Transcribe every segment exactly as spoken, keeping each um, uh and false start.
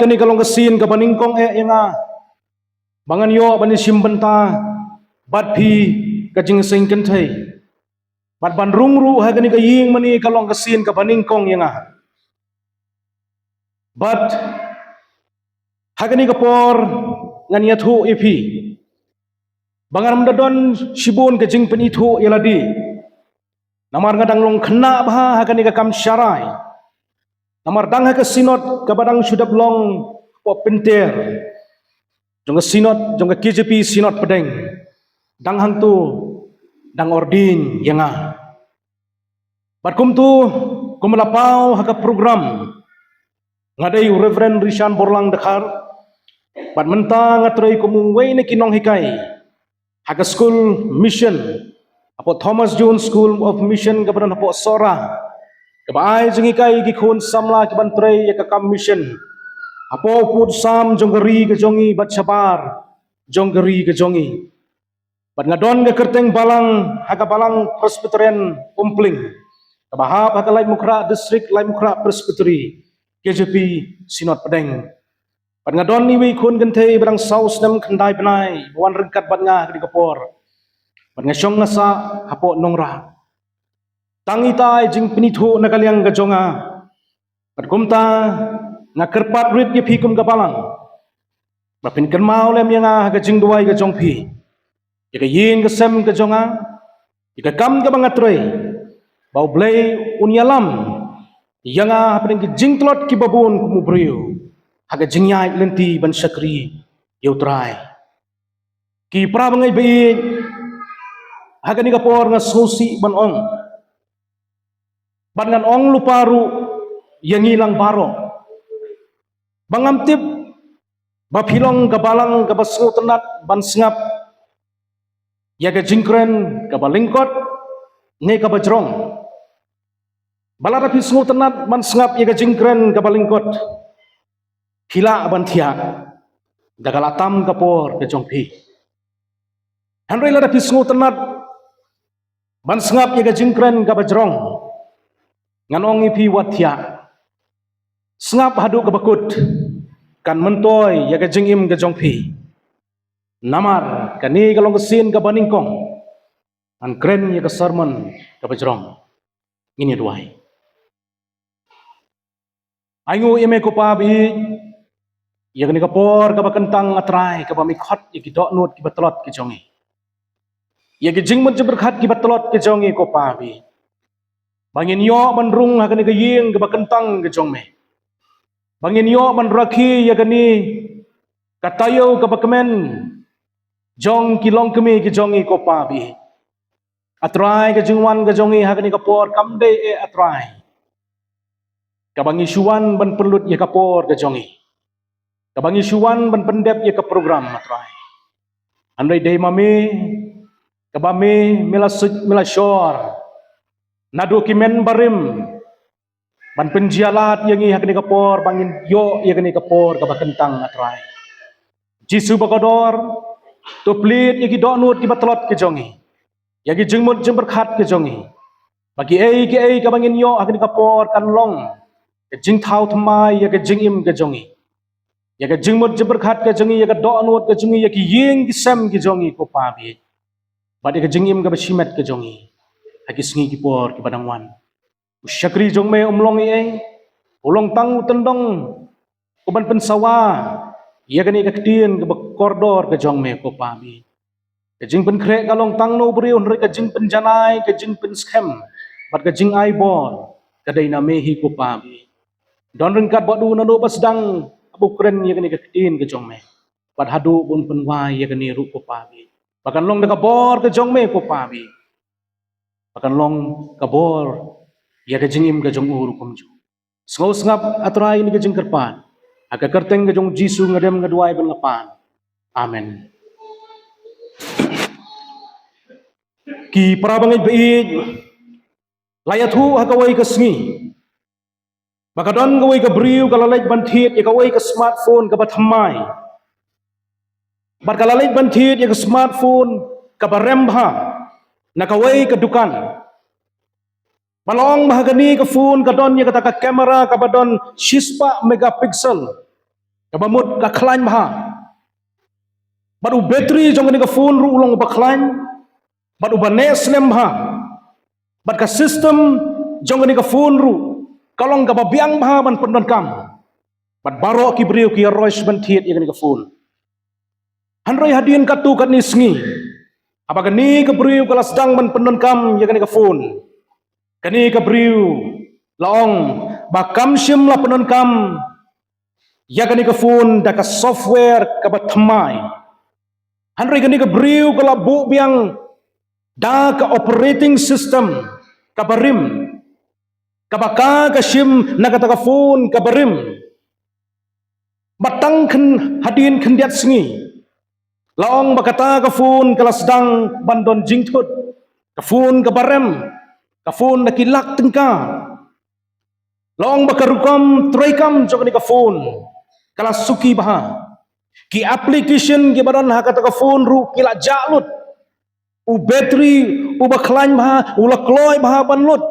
kane ka long ka sien kaba nyngkong eh ïa nga ba ngan ïoh ban ïashim bynta bad phi ka jingseng kynthei, bad ban rung ruh ha kane ka ïing mane ka long ka sien kaba nyngkong ïa nga. Bad ha kane ka por ngan ïathuh ïa phi ba ngan ym da don shibun ka jingpynithuh ïa lade, namar nga dang long khynnah bha ha kane ka kam sharai. Namar dang ha ka synod kaba dang shu dep long hapoh pynter jong ka synod, jong ka K J P synod pdeng, dang hangto dang ordain ïa nga. Bad kumto, kum la paw ha ka program, nga dei u Reverend Rishan Borlang Dkhar, bad mynta nga trei kum uwei na ki nonghikai ha ka skul mission, hapoh Thomas Jones School of Mission kaba don hapoh Sohra, kaba ai jinghikai ïa ki khun samla ki ban trei ïa ka kam mission hapoh pud sam jong ka ri ka jong i bad shabar jong ka ri ka jong i. Bad nga don ka kyrteng balang ha ka Balang Presbyterian Umpling, kaba hap ha ka Laitumkhrah District, Laitumkhrah Presbytery, K J P Synod Pdeng. Bad nga don iwei i khun kynthei ba dang saw snem khyndai bnai ba wan ryngkat bad nga ha kane ka por. Bad nga shong nga sah hapoh Nongrah. Tang ita i jingpynithuh na ka liang ka jong nga. Bad kumta nga kyrpad rit ïa phi kum ka balang ba phin kynmaw lem ïa nga ha ka jingduwai ka jong phi, ïa ka ïing ka sem ka jong nga, ïa ka kam kaba nga trei, ba U Blei un ïalam ïa nga hapdeng ki jingtlot kiba bun kum u briew ha ka jingïaid lynti ban shakri ïa U Trai. Ki para bangeit ba ïeit, ha kane ka por nga sngewsih ban ong, bad ngan ong lypa ruh ïa ngi lang baroh, ba ngam tip ba phi long ka balang kaba sngewtynnat ban sngap ïa ka jingkren kaba lyngkot ne kaba jrong. Ba lada phi sngewtynnat ban sngap ïa ka jingkren kaba lyngkot, phi lah ban thiah da ka la tam ka por ka jong phi. Hynrei lada phi sngewtynnat ban sngap ïa ka jingkren kaba jrong, ngan ong ïa phi, wat thiah. Sngap haduh kaba kut, kan myntoi ïa ka jingim ka jong phi. Namar kane ka long ka sien kaba nyngkong ngan kren ïa ka sermon kaba jrong. Ngin ïa duwai. Ai nguh ïa me ko Pa ba ïeit, ïa kane ka por kaba kyntang, A Trai, kaba me khot ïa ki dohnud kiba tlot ki jong ngi, ïa ki jingmut jingpyrkhat kiba tlot ki jong ngi ko Pa ba ïeit, ba ngin ïoh ban rung ha kane ka ïing kaba kyntang ka jong me, ba ngin ïoh ban rakhe ïa kane ka taïew kaba kmen jong ki longkmie ki jong ngi ko Pa ba ïeit. A Trai, ka jingwan ka jong ngi ha kane ka por kam dei eh, A Trai, kaba ngi shu wan ban pynlut ïa ka por ka jong ngi, kaba ngi shu wan ban pyndep ïa ka program, A Trai. Hynrei dei ma me, kaba me, me la suit me la shor naduh ki men barim ban pynjia lad ïa ngi ha kane ka por ba ngin ïoh ïa kane ka por kaba kyntang, A Trai. Jisu ba kordor, to plie ïa ki dohnud kiba tlot ki jong ngi, ïa ki jingmut jingpyrkhat ki jong ngi, ba kiei kiei kaba ngin ïoh ha kane ka por kan long ka jingthaw thymmai ïa ka jingim ka jong ngi, ïa ka jingmut jingpyrkhat ka jong ngi, ïa ka dohnud ka jong ngi, ïa ki ïing ki sem ki jong ngi ko Pa ba ïeit, bad ïa ka jingim kaba shimet ka jong ngi ha ki sngi ki por kiba dang wan. U shakri jong me um long ei ei, u long tang u tyndong u ban pynsawa ïa kane ka ktien kaba kordor ka jong me ko Pa ba ïeit. Ka jingpynkhreh ka long tang na u briew, hynrei ka jingpynjanai, ka jingpynskhem bad ka jingai bor ka dei na me hi ko Pa ba ïeit. Don ryngkat bad u naduh ba sdang ba u kren ïa kane ka ktien ka jong me, bad haduh ba un pynwai ïa kane ruh ko Pa ba ïeit, ba kan long da ka bor ka jong me ko Pa ba ïeit, ba kan long ka bor ïa ka jingim ka jong u ruh kumjuh. Sngewsngap, A Trai, ïa kane ka jingkyrpad ha ka kyrteng ka jong u Jisu nga dem, nga duwai bad nga pan. Amen. Ki para bangeit ba ïeit, la ïathuh ha kawei ka sngi ba ka don kawei ka briew ka la leit ban thied ïa kawei ka smartphone kaba thymmai, bad ka la leit ban thied ïa ka smartphone kaba rem bha na kawei ka dukan. Ba long ba ha kane ka phone ka don ïa kata ka camera kaba don shispah megapixel. Kaba mut ka khlaiñ bha. Bad u battery jong kane ka phone ruh u long uba khlaiñ. Bad uba neh slem bha. Bad ka system jong kane ka phone ruh ka long kaba biang bha ban pyndonkam. Bad baroh ki briew ki ïaroish ban thied ïa kane ka phone. Hynrei hadien katto katne sngi, haba kane ka briew ka la sdang ban pyndonkam ïa kane ka phone, kane ka briew la ong ba kam shym la pyndonkam ïa kane ka phone da ka software kaba thymmai. Hynrei kane ka briew ka la buh biang da ka operating system kaba rim, kaba ka ka shim na kata ka phone kaba rim. Bad tang khyn hadien khyndiat sngi, la ong ba kata ka phone ka la sdang ban don jingthut, ka phone kaba rem, ka phone da ki lak tyngka. La ong ba ka rukom treikam jong kane ka phone ka la suki bha. Ki application kiba don ha kata ka phone ruh ki la jah lut. U battery uba khlaiñ bha u la kloi bha ban lut.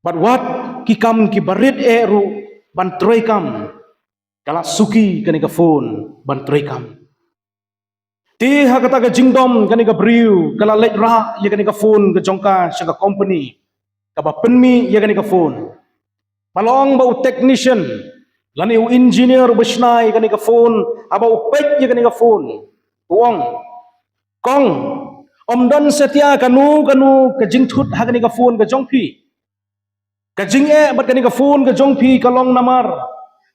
Bad wat ki kam kiba rit eh ruh ban treikam, ka la suki kane ka phone ban treikam. Te ha kata ka jingdom kane ka briew ka la leit rah ïa kane ka phone ka jong ka sha ka company kaba pynmih ïa kane ka phone. Ba la ong ba u technician lane u engineer uba shna ïa kane ka phone, haba u peit ïa kane ka phone, u ong, "Kong, ym don satia kano kano ka jingthut ha kane ka phone ka jong phi. Ka jingeh bad kane ka phone ka jong phi ka long namar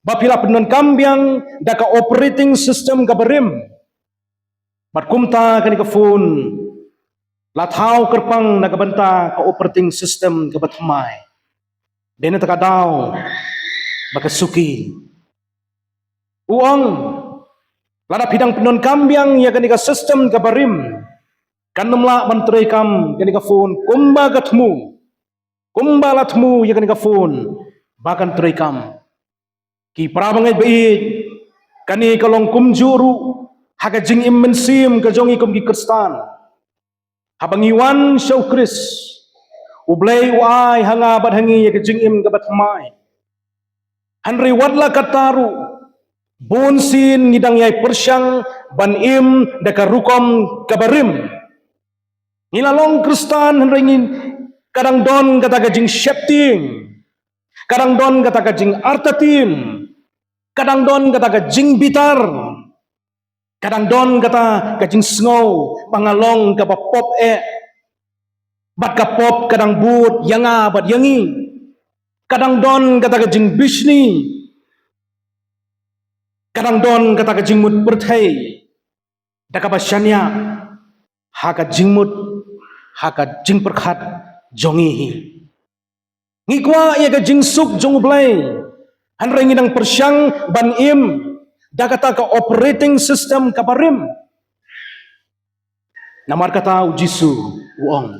ba phi la pyndonkam biang da ka operating system kaba rim. Bad kumta kane ka phone la thaw kyrpang na ka bynta ka operating system kaba thymmai. Dei na kata ka daw ba ka suki." U ong, "Lada phi dang pyndonkam biang ïa kane ka system kaba rim, kan ym lah ban treikam kane ka phone kumba ka thmu. Kumba la thmu ïa kane ka phone ba kan treikam." Ki para bangeit ba ïeit, kane ka long kumjuh ruh ha ka jingim mynsiem ka jong ngi kum ki Khristan. Haba ngi wan sha u Khrist, U Blei u ai ha nga bad ha ngi ïa ka jingim kaba thymmai. Hynrei wat la katta ruh, bun sien ngi dang ïai pyrshang ban im da ka rukom kaba rim. Ngi la long Khristan hynrei ngi, ka dang don kata ka jingsheptieng, ka dang don kata ka jingartatien, ka dang don kata ka jingbitar, ka dang don kata ka jingsngew ba nga long kaba pop eh. Bad ka pop ka dang bud ïa nga bad ïa ngi. Ka dang don kata ka jingbishni, ka dang don kata ka jingmut pyrthei da kaba shaniah ha ka jingmut, ha ka jingpyrkhat jong ngi hi. Ngi kwah ïa ka jingsuk jong U Blei, hynrei ngi dang pyrshang ban im da kata ka operating system kaba rim. Namar kata U Jisu u ong,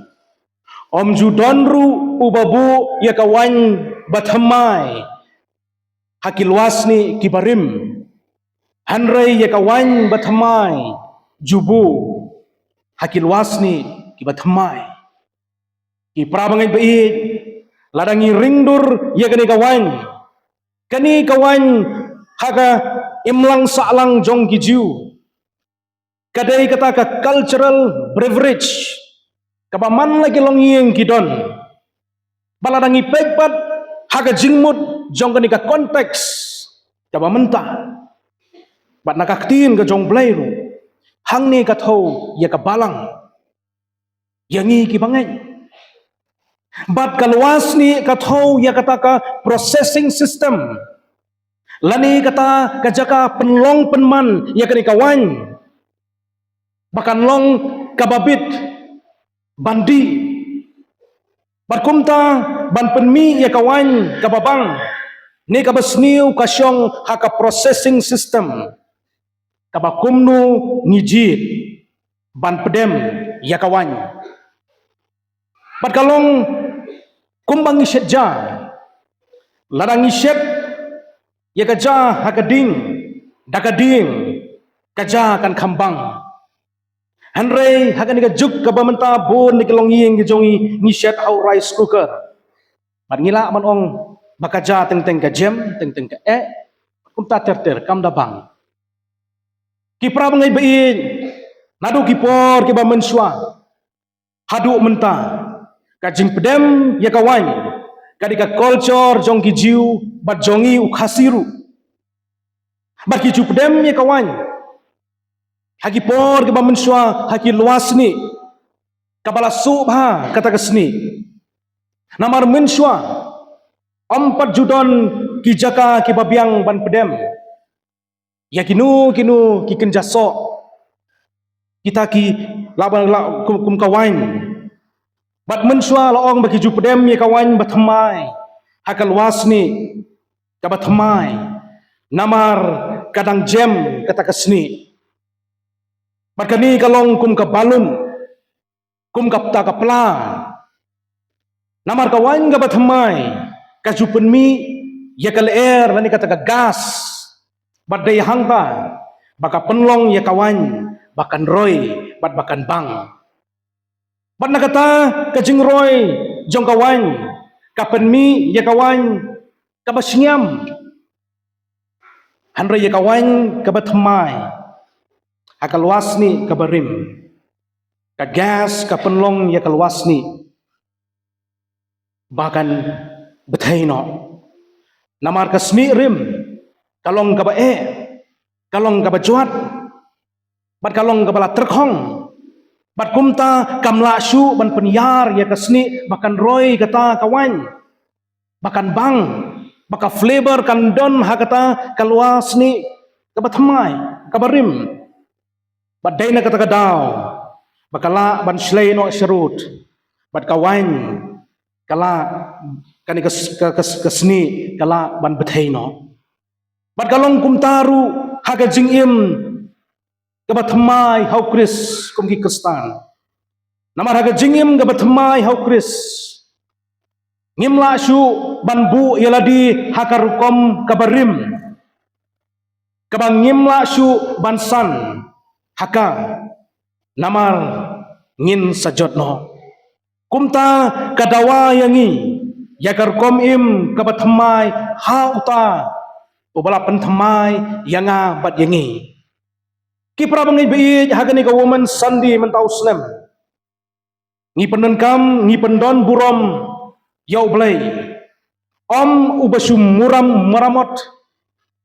"Ym ju don ruh uba buh ïa ka waiñ ba thymmai ha ki lwar snieh kiba rim, hynrei ïa ka waiñ ba thymmai ju buh ha ki lwar snieh kiba thymmai." Ki para bangeit ba ïeit, lada ngi ring dur ïa kane ka waiñ, kane ka waiñ ha ka imlang sahlang jong ki Jiw, ka dei kata ka cultural beverage kaba man la ki longïing ki don. Bad lada ngi peit pat ha ka jingmut jong kane ka context kaba mynta, bad na ka ktien ka jong U Blei ruh, hangne ka thew ïa ka balang, ïa ngi ki bangeit. Bad ka lwar snieh ka thew ïa kata ka processing system, lane kata ka jaka pynlong pynman ïa kane ka waiñ, ba kan long kaba bit ban dih. Bad kumta ban pynmih ïa ka waiñ kaba bang ne kaba sniew ka shong ha ka processing system, kaba kumno ngi jied ban pdem ïa ka waiñ. Bad ka long kumba ngi shet ja. Lada ngi shet ïa ka ja ha ka dieng, da ka dieng, ka ja kan kham bang. Hynrei ha kane ka juk kaba mynta bun na ki longïing ki jong ngi, ngi shet ha u rice cooker. Bad ngi lah ban ong ba ka ja teng teng ka jem, teng teng ka eh, Kumta ter ter kam da bang. Ki para bangeit ba ïeit, naduh ki por kiba mynshuwa haduh mynta, ka jingpdem ïa ka waiñ ka dei ka culture jong ki Jiw bad jong ngi u Khasi ruh. Bad ki ju pdem ïa ka waiñ ha ki por kiba mynshuwa ha ki lwasnieh kaba la suh bha kata ka snieh. Namar mynshuwa ym pat ju don ki jaka kiba biang ban pdem ïa kino kino ki kynja soh, kita ki la ba la kum, kum ka waiñ. Bad mynshuwa la ong ba ki ju pdem ïa ka waiñ ba thymmai ha ka lwasnieh kaba thymmai, namar ka dang jem kata ka snieh. Bad kane ka long kum ka balun, kum ka pta ka pla. Namar ka waiñ kaba thymmai ka ju pynmih ïa ka lyer lane kata ka gas, bad dei hangta ba ka pynlong ïa ka waiñ ba kan roi bad ba kan bang. Bad na kata ka jingroi jong ka waiñ ka pynmih ïa ka waiñ kaba shngiam. Hynrei ïa ka waiñ kaba thymmai ha ka lwasnieh kaba rim, ka gas ka pynlong ïa ka lwasnieh ba kan bthei noh. Namar ka snieh rim ka long kaba eh, ka long kaba jwat, bad ka long kaba la tyrkhong. Bad kumta kam lah shuh ban pynïar ïa ka snieh ba kan roi kata ka waiñ, ba kan bang, ba ka flavor kan don ha kata ka lwasnieh kaba thymmai kaba rim. Bad dei na kata ka daw ba ka lah ban shlei noh sharud, bad ka waiñ ka lah, kane ka s-, ka, ka, ka snieh ka lah ban bthei noh. Bad ka long kumta ruh ha ka jingim kaba thymmai ha u Khrist kum ki Khristan. Namar ha ka jingim kaba thymmai ha u Khrist, ngim lah shuh ban buh ïa lade ha ka rukom kaba rim, kaba ngim lah shuh ban san ha ka, namar ngin sa jot noh. Kumta ka dawa ïa ngi ïa ka rukom im kaba thymmai ha uta uba la pynthymmai ïa nga bad ïa ngi. Ki para bangeit ba ïeit, ha kane ka Women's Sunday mynta u snem, ngi pyndonkam, ngi pyndon burom ïa U Blei, ym uba shu muram maramot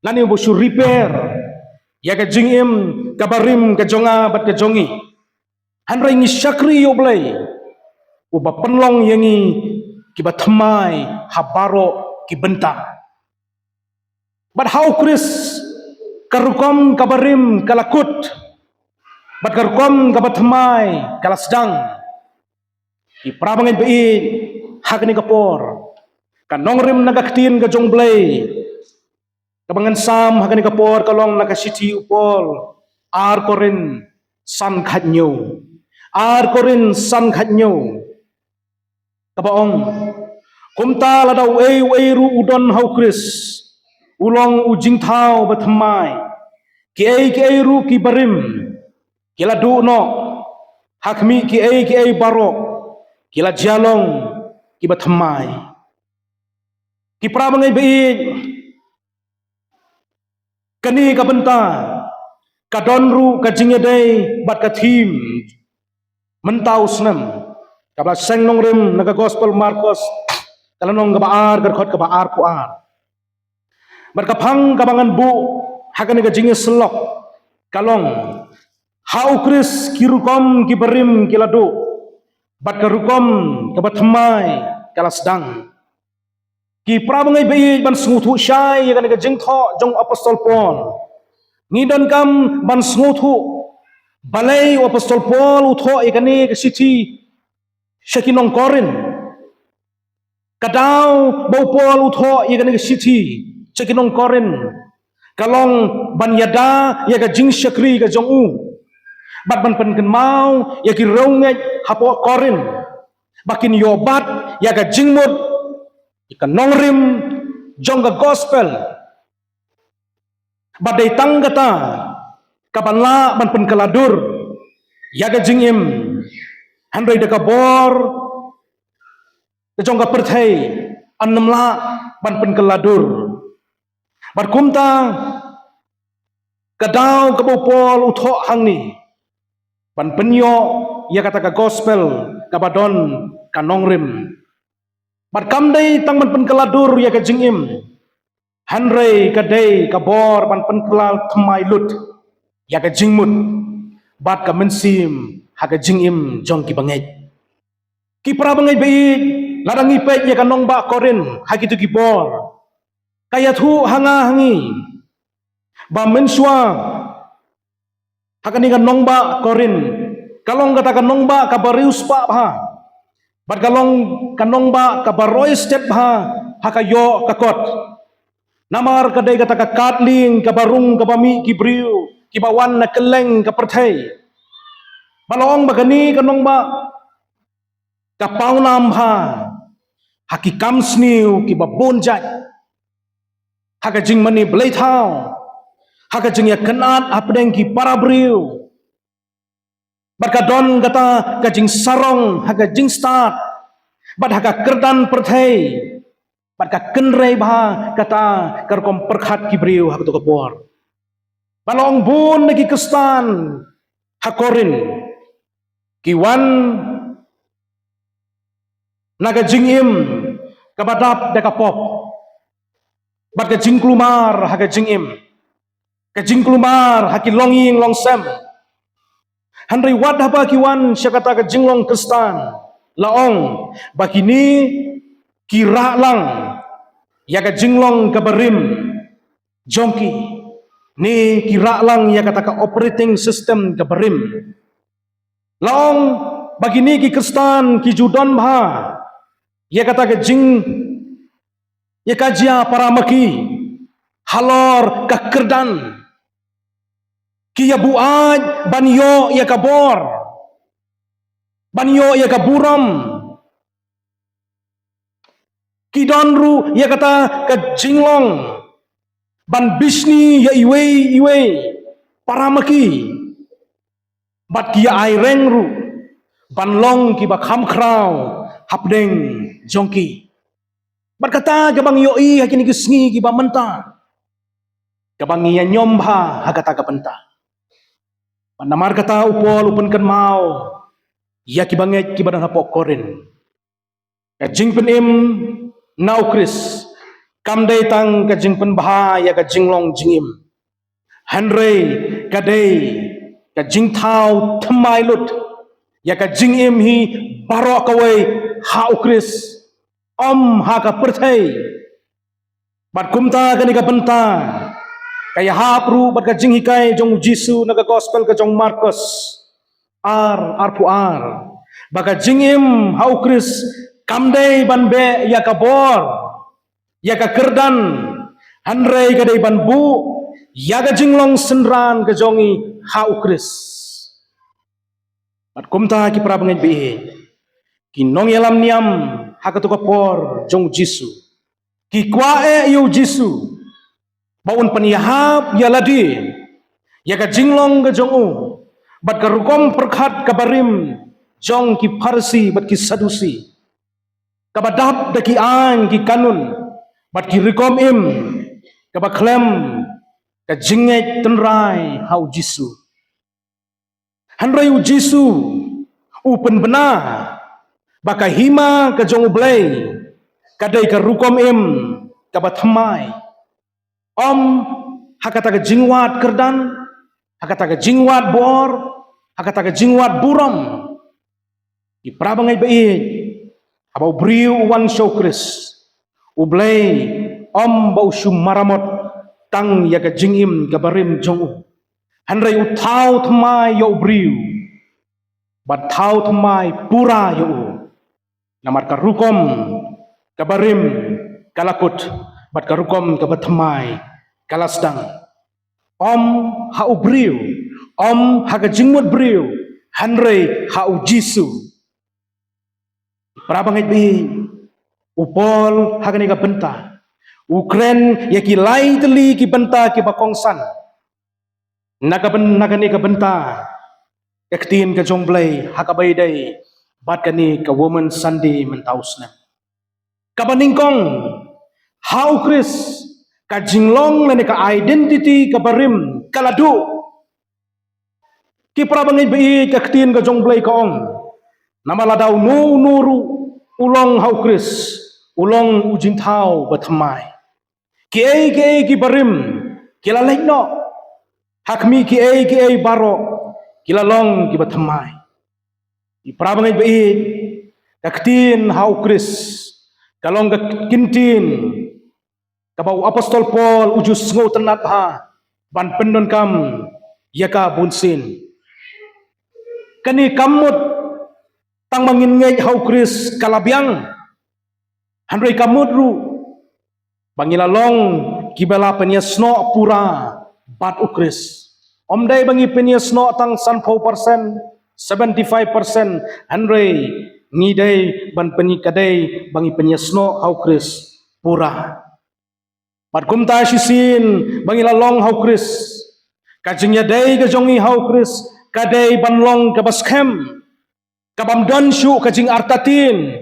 lane uba shu repair ïa ka jingim kaba rim ka jong nga bad ka jong ngi. Hynrei ngi shakri ïa U Blei uba pynlong ïa ngi kiba thymmai ha baroh ki bynta. Bad ha u Khrist ka rukom kaba rim ka la kut, bad ka rukom kaba thymmai ka la sdang. Ki para bangeit ba ïeit, ha kane ka por ka nongrim na ka ktien ka jong U Blei kaba ngan sam ha kane ka por ka long na ka shithi u Paul, Ar Korinth san khathynñiew. Ar Korinth san khathynñiew, kaba ong: Kumta lada uei uei ruh u don ha u Khrist, u long u jingthaw ba thymmai. Kiei kiei ruh kiba rim ki la duh noh, ha khmih kiei kiei baroh ki la jia long kiba thymmai. Ki para bangeit ba ïeit, kane ka bynta ka don ruh ka jingïadei bad ka theme mynta u snem, kaba la seng nongrim na ka Gospel Markos, ka lynnong kaba ar, ka dkhot kaba arphew ar. Bad ka phang kaba ngan buh ha kane ka jingïasyllok ka long: Ha u Khrist ki rukom kiba rim ki la duh, bad ka rukom kaba thymmai ka la sdang. Ki para bangeit ba ïeit, ban sngewthuh shai ïa kane ka jingthoh jong u Apostol Paul, ngi donkam ban sngewthuh balei u Apostol Paul u thoh ïa kane ka shithi sha ki nong Korinth. Ka daw ba u Paul u thoh ïa kane ka shithi sha ki nong Korinth ka long ban ïada ïa ka jingshakri ka jong u, bad ban pynkynmaw ïa ki riewngeit hapoh Korinth ba kin ïoh bat ïa ka jingmut, ïa ka nongrim jong ka Gospel. Bad dei tang kata kaban lah ban pynkylla dur ïa ka jingim, hynrei da ka bor ka jong ka pyrthei yn ym lah ban pynkylla dur. Bad kumta ka daw kaba u Paul u thoh hangne ban pynïoh ïa kata ka gospel kaba don ka nongrim. Bad kam dei tang ban pynkylla dur ïa ka jingim, hynrei ka dei ka bor ban pynkylla thymmai lut ïa ka jingmut bad ka mynsiem ha ka jingim jong ki bangeit. Ki para bangeit ba ïeit, lada ngi peit ïa ka nongbah Korinth ha kito ki por, ka ïathuh ha nga ha ngi ba mynshuwa ha kane ka nongbah Korinth ka long kata ka nongbah kaba riewspah bha, bad ka long ka nongbah kaba roi stet bha ha ka ïoh ka kot. Namar ka dei kata ka kad lieng kaba rung kaba mih ki briew kiba wan na kylleng ka pyrthei. Ba la ong ba kane ka nongbah ka pawnam bha ha ki kam sniew kiba bun jait, ha ka jingmane blei thaw, ha ka jingïakynad hapdeng ki para briew. Bad ka don kata ka jingsarong ha ka jingstad bad ha ka kyrdan pyrthei, bad ka kynrei bha kata ka rukom pyrkhat ki briew ha kato ka por. Ba la ong bun na ki Khristan ha Korinth ki wan na ka jingim kaba dap da ka pop bad ka jingkulmar ha ka jingim, ka jingkulmar ha ki longïing longsem. Hynrei wat haba ki wan sha kata ka jinglong Khristan, la ong ba kine ki rah lang ïa ka jinglong kaba rim jong ki, ne ki rah lang ïa kata ka operating system kaba rim. La ong ba kine ki Khristan ki ju don bha ïa kata ka jing, ïa ka jia para ma ki halor ka kyrdan. Ki ïa buaid ban ïoh ïa ka bor, ban ïoh ïa ka burom. Ki don ruh ïa kata ka jinglong ban bishni ïa iwei iwei para ma ki, bad ki ïa ai reng ruh ban long kiba kham khraw hapdeng jong ki. Bad kata kaba ngi ïohi ha kine ki sngi kiba mynta, kaba ngi ïa ñiom bha ha kata ka bynta. Bad namar kata u Paul u pynkynmaw ïa ki bangeit kiba don hapoh Korinth, ka jingpynim na u Khrist kam dei tang ka jingpynbha ïa ka jinglong jingim, hynrei ka dei ka jingthaw thymmai lut ïa ka jingim hi baroh kawei ha u Khrist, ym ha ka pyrthei. Bad kumta kane ka bynta ka ïahap ruh bad ka jinghikai jong u Jisu na ka gospel ka jong Markos ar, arphew ar, ba ka jingim ha u Khrist kam dei ban beh ïa ka bor, ïa ka kyrdan, hynrei ka dei ban buh ïa ka jinglong synran ka jong ngi ha u Khrist. Bad kumta ki para bangeit ba ïeit, ki nongïalam niam ha kato ka por jong u Jisu ki kwah eh ïa u Jisu ba un pynïahap ïa lade ïa ka jinglong ka jong u bad ka rukom pyrkhat kaba rim jong ki Pharisi bad ki Sadusi, kaba dap da ki aiñ ki kanun bad ki rukom im kaba khlem ka jingngeit tynrai ha u Jisu. Hynrei u Jisu u pynbna ba ka hima ka jong u Blei ka dei ka rukom im kaba thymmai, ym ha kata ka jingwad kyrdan, ha kata ka jingwad bor, ha kata ka jingwad burom. Ki para bangeit ba ïeit, haba u briew u wan sha u Khrist, u Blei ym ba u shu maramot tang ïa ka jingim kaba rim jong u, hynrei u thaw thymmai ïa u briew bad thaw thymmai pura ïa u. Namar ka rukom kaba rim ka la kut bad ka rukom kaba thymmai ka la sdang. Ym ha u briew, ym ha ka jingmut briew, hynrei ha u Jisu. Para bangeit ba ïeit, u Paul ha kane ka bynta u kren ïa ki lai tylli ki bynta kiba kongsan na ka byn-, na kane ka bynta ka ktien ka jong u Blei ha kaba ïadei bad kane ka Women's Sunday mynta u snem. Kaba nyngkong, ha u Khrist Ka jinglong lane ka identity ka barim ka la duh. Ki para bangeit ba ïeit, ka ktien ka jong U Blei ka ong, namar lada uno uno ruh u long ha U Khrist, u long u jingthaw ba thymmai. Kiei kiei ki barim ki la leit noh. Ha khmih kiei kiei baroh ki la long ki ba thymmai. Ki para bangeit ba ïeit, ka ktien ha U Khrist ka long ka ktien kaba u apostol Paul u ju sngewtynnad bha ban pyndonkam ïa ka bunsien. Kane kam mut tang ba ngin ngeit ha U Khrist ka la biang, hynrei ka mut ruh ba ngi la long ki ba la pynïasnoh pura bad U Khrist. Ym dei ba ngi pynïasnoh tang sanphew persen, seventy five persen, hynrei ngi dei ban pynïa ka dei ba ngi pynïasnoh ha U Khrist pura. Bad kumta shisien ba ngi la long ha U Khrist, ka jingïadei ka jong ngi ha U Khrist ka dei ban long kaba skhem, ka bym don shuh ka jingartatien,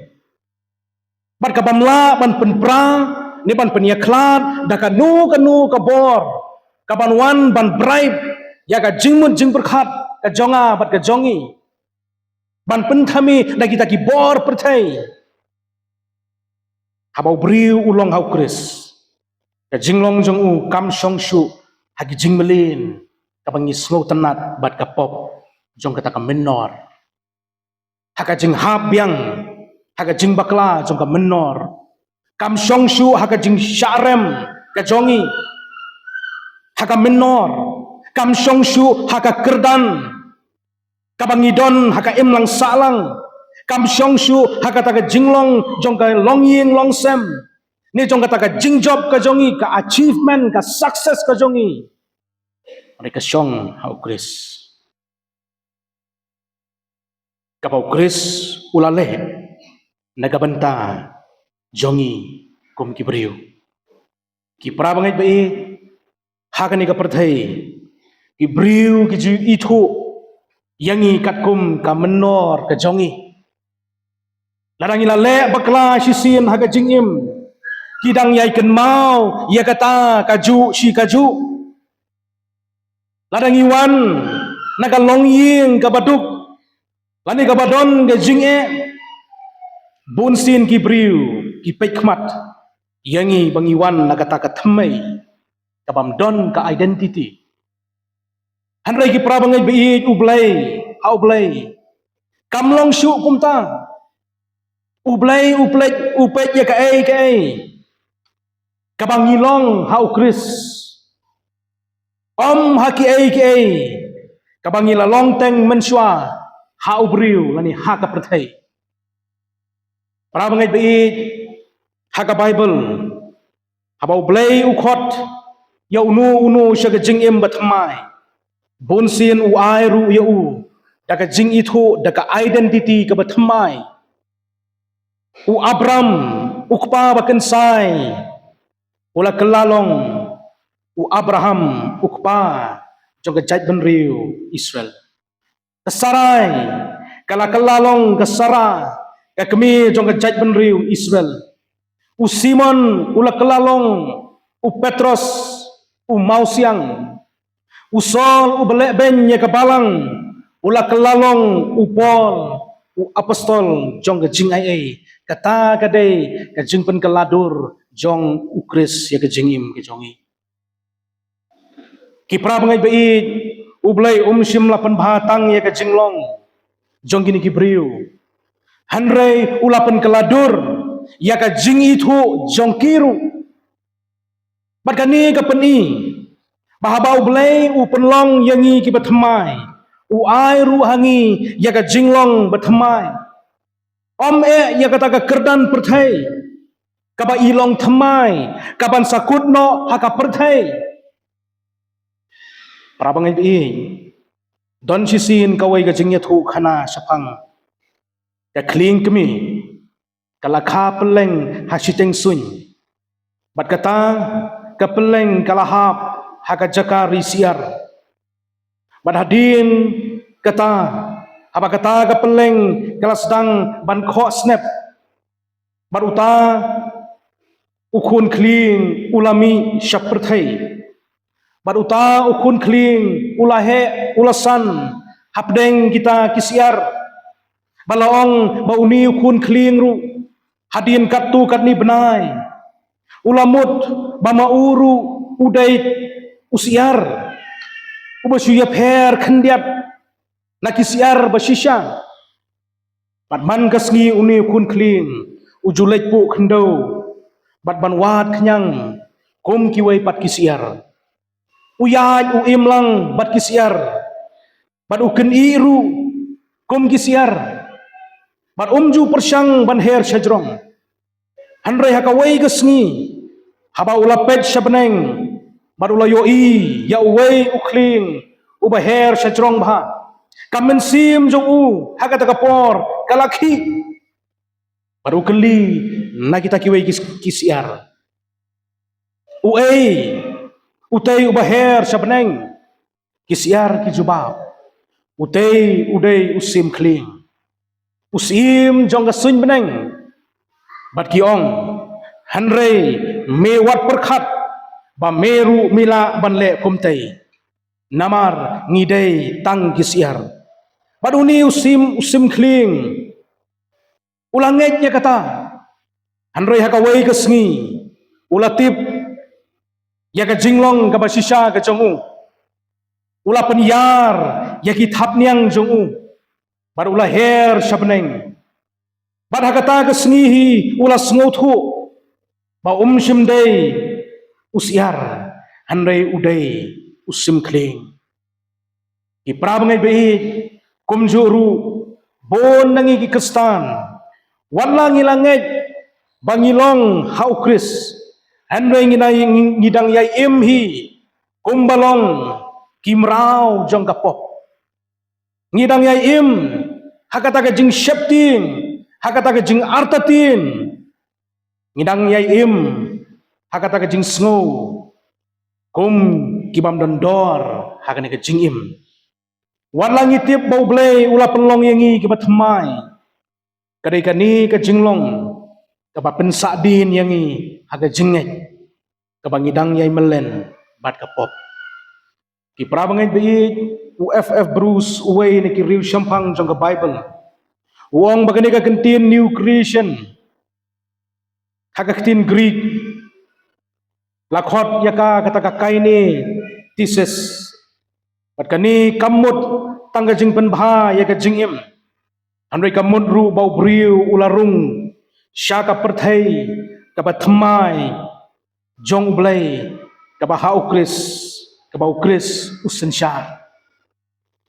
bad ka bym lah ban pynpra ne ban pynïakhlad da kano kano ka bor ka ban wan ban bribe ïa ka jingmut jingpyrkhat ka jong nga bad ka jong ngi, ban pynthame da kita ki bor pyrthei. Haba u briew u long ha U Khrist, ka jinglong jong u kam shong shuh ha ki jingmlien kaba ngi sngewtynnad bad ka pop jong kata ka mynnor. Ha ka jinghap biang, ha ka jingbakla jong ka mynnor. Kam shong shuh ha ka jingshah rem ka jong ngi ha ka mynnor. Kam shong shuh ha ka kyrdan kaba ngi don ha ka imlang sahlang. Kam shong shuh ha kata ka jinglong jong ka longïing longsem, ne jong kata ka jingjop ka jong ngi, ka achievement, ka success ka jong ngi. Hynrei ka shong ha U Khrist. Kaba U Khrist u la leh na ka bynta jong ngi kum ki briew. Ki para bangeit ba ïeit, ha kane ka pyrthei ki briew ki ju ithuh ïa ngi katkum ka mynnor ka jong ngi. Lada ngi la leh bakla shisien ha ka jingim, ki dang ïai kynmaw ïa kata kajuh shi kajuh. Lada ngi wan na ka longïing kaba duk lane kaba don ka jingeh, bunsien ki briew ki peit khmat ïa ngi ba ngi wan na kata ka thymmei, ka bym don ka identity. Hynrei ki para bangeit ba ïeit, U Blei, ha U Blei kam long shuh kumta. U Blei u peit, u peit ïa kaei kaei kaba ngi long ha U Khrist, ym ha kiei kiei kaba ngi la long teng mynshuwa ha u briew lane ha ka pyrthei. Para bangeit ba ïeit, ha ka Baibl, haba U Blei u khot ïa uno uno sha ka jingim ba thymmai, bunsien u ai ruh ïa u da ka jingithuh, da ka identity kaba thymmai. U Abram, u kpa ba kynsai, u la kylla long u Abraham, u kpa jong ka jaitbynriew Israel. Ka Sarai ka la kylla long ka Sara, ka kmie jong ka jaitbynriew Israel. U Simon u la kylla long u Petros, u mawsiang. U Saul uba lehbeiñ ïa ka balang, u la kylla long u Paul, u apostol jong ka jingaiei. Kata ka dei ka jingpynkylla dur jong U Khrist ïa ka jingim ka jong ngi. Ki para bangeit ba ïeit, U Blei um shym la pynbha tang ïa ka jinglong jong kine ki briew, hynrei u la pynkylla dur ïa ka jingithuh jong ki ruh. Bad kane ka pyni ba haba U Blei u pynlong ïa ngi ki ba thymmai, u ai ruh ha ngi ïa ka jinglong ba thymmai. Ym eh ïa kata ka kyrdan pyrthei kaba i long thymmai, kaban sa kut noh ha ka pyrthei. Para bangeit ba ïeit, don shisien kawei ka jingïathuhkhana shaphang ka khlieng kmie ka la kha pylleng ha shiteng suiñ. Bad kata ka pylleng ka la hap ha ka jaka ri syiar. Bad hadien kata, haba kata ka pylleng ka la sdang ban khoh snep, bad uta u khun khlieng u la mih sha pyrthei. Bad uta u khun khlieng u la heh, u la san hapdeng kita ki syiar. Bad la ong ba une u khun khlieng ruh, hadien katto katne bnai, u la mut ba ma u ruh u dei u syiar uba shu ïapher khyndiat na ki syiar ba shisha. Bad man ka sngi une u khun khlieng u ju leit puh khyndew bad ban wad khñiang kum kiwei pat ki syiar. U ïaid u im lang bad ki syiar, bad u kynjah ruh kum ki syiar, bad um ju pyrshang ban her shajrong. Hynrei ha kawei ka sngi, haba u la peit sha bneng, bad u la ïohi ïa uwei u khlieng uba her shajrong bha, ka mynsiem jong u ha kata ka por ka la khih. Bad u kylli na kita kiwei ki, ki syiar, "Uei utei uba her sha bneng?" Ki syiar ki jubab, "Utei u dei u sim khlieng. U sim jong ka suiñ bneng." Bad ki ong, "Hynrei me wat pyrkhat ba me ruh me lah ban leh kumtei, namar ngi dei tang ki syiar." Bad une u sim, u sim khlieng u la ngeit ïa kata. Hynrei ha kawei ka sngi, u la tip ïa ka jinglong kaba shisha ka jong u. U la pynïar ïa ki thapniang jong u, bad u la her sha bneng. Bad ha kata ka sngi hi u la sngewthuh ba um shym dei u syiar, hynrei u dei u sim khlieng. Ki para bangeit ba ïeit, kumjuh ruh bun na ngi ki Khristan, wat la ngi la ngeit ba ngi long ha u Khrist, hynrei ngi na, ngi, ngi dang ïai im hi kumba long ki mraw jong ka pop. Ngi dang ïai im ha kata ka jingsheptieng, ha kata ka jingartatien. Ngi dang ïai im ha kata ka jingsngew kum ki bym don dor ha kane ka jingim. Wat la ngi tip ba U Blei u la pynlong ïa ngi kiba thymmai, ka dei kane ka jinglong kaba pynsahdien ïa ngi ha ka jingngeit kaba ngi dang ïai mlien bad ka pop. Ki para bangeit ba ïeit, u F F Bruce, uwei na ki riewshemphang jong ka Baibl, u ong ba kane ka kyntien new creation ha ka ktien Greek la khot ïa ka kata ka kaine thesis. Bad kane kam mut tang ka jingpynbha ïa ka jingim, hynrei ka mut ruh ba u briew u la rung sha ka pyrthei kaba thymmai jong U Blei, kaba ha U Khrist, kaba U Khrist u synshar.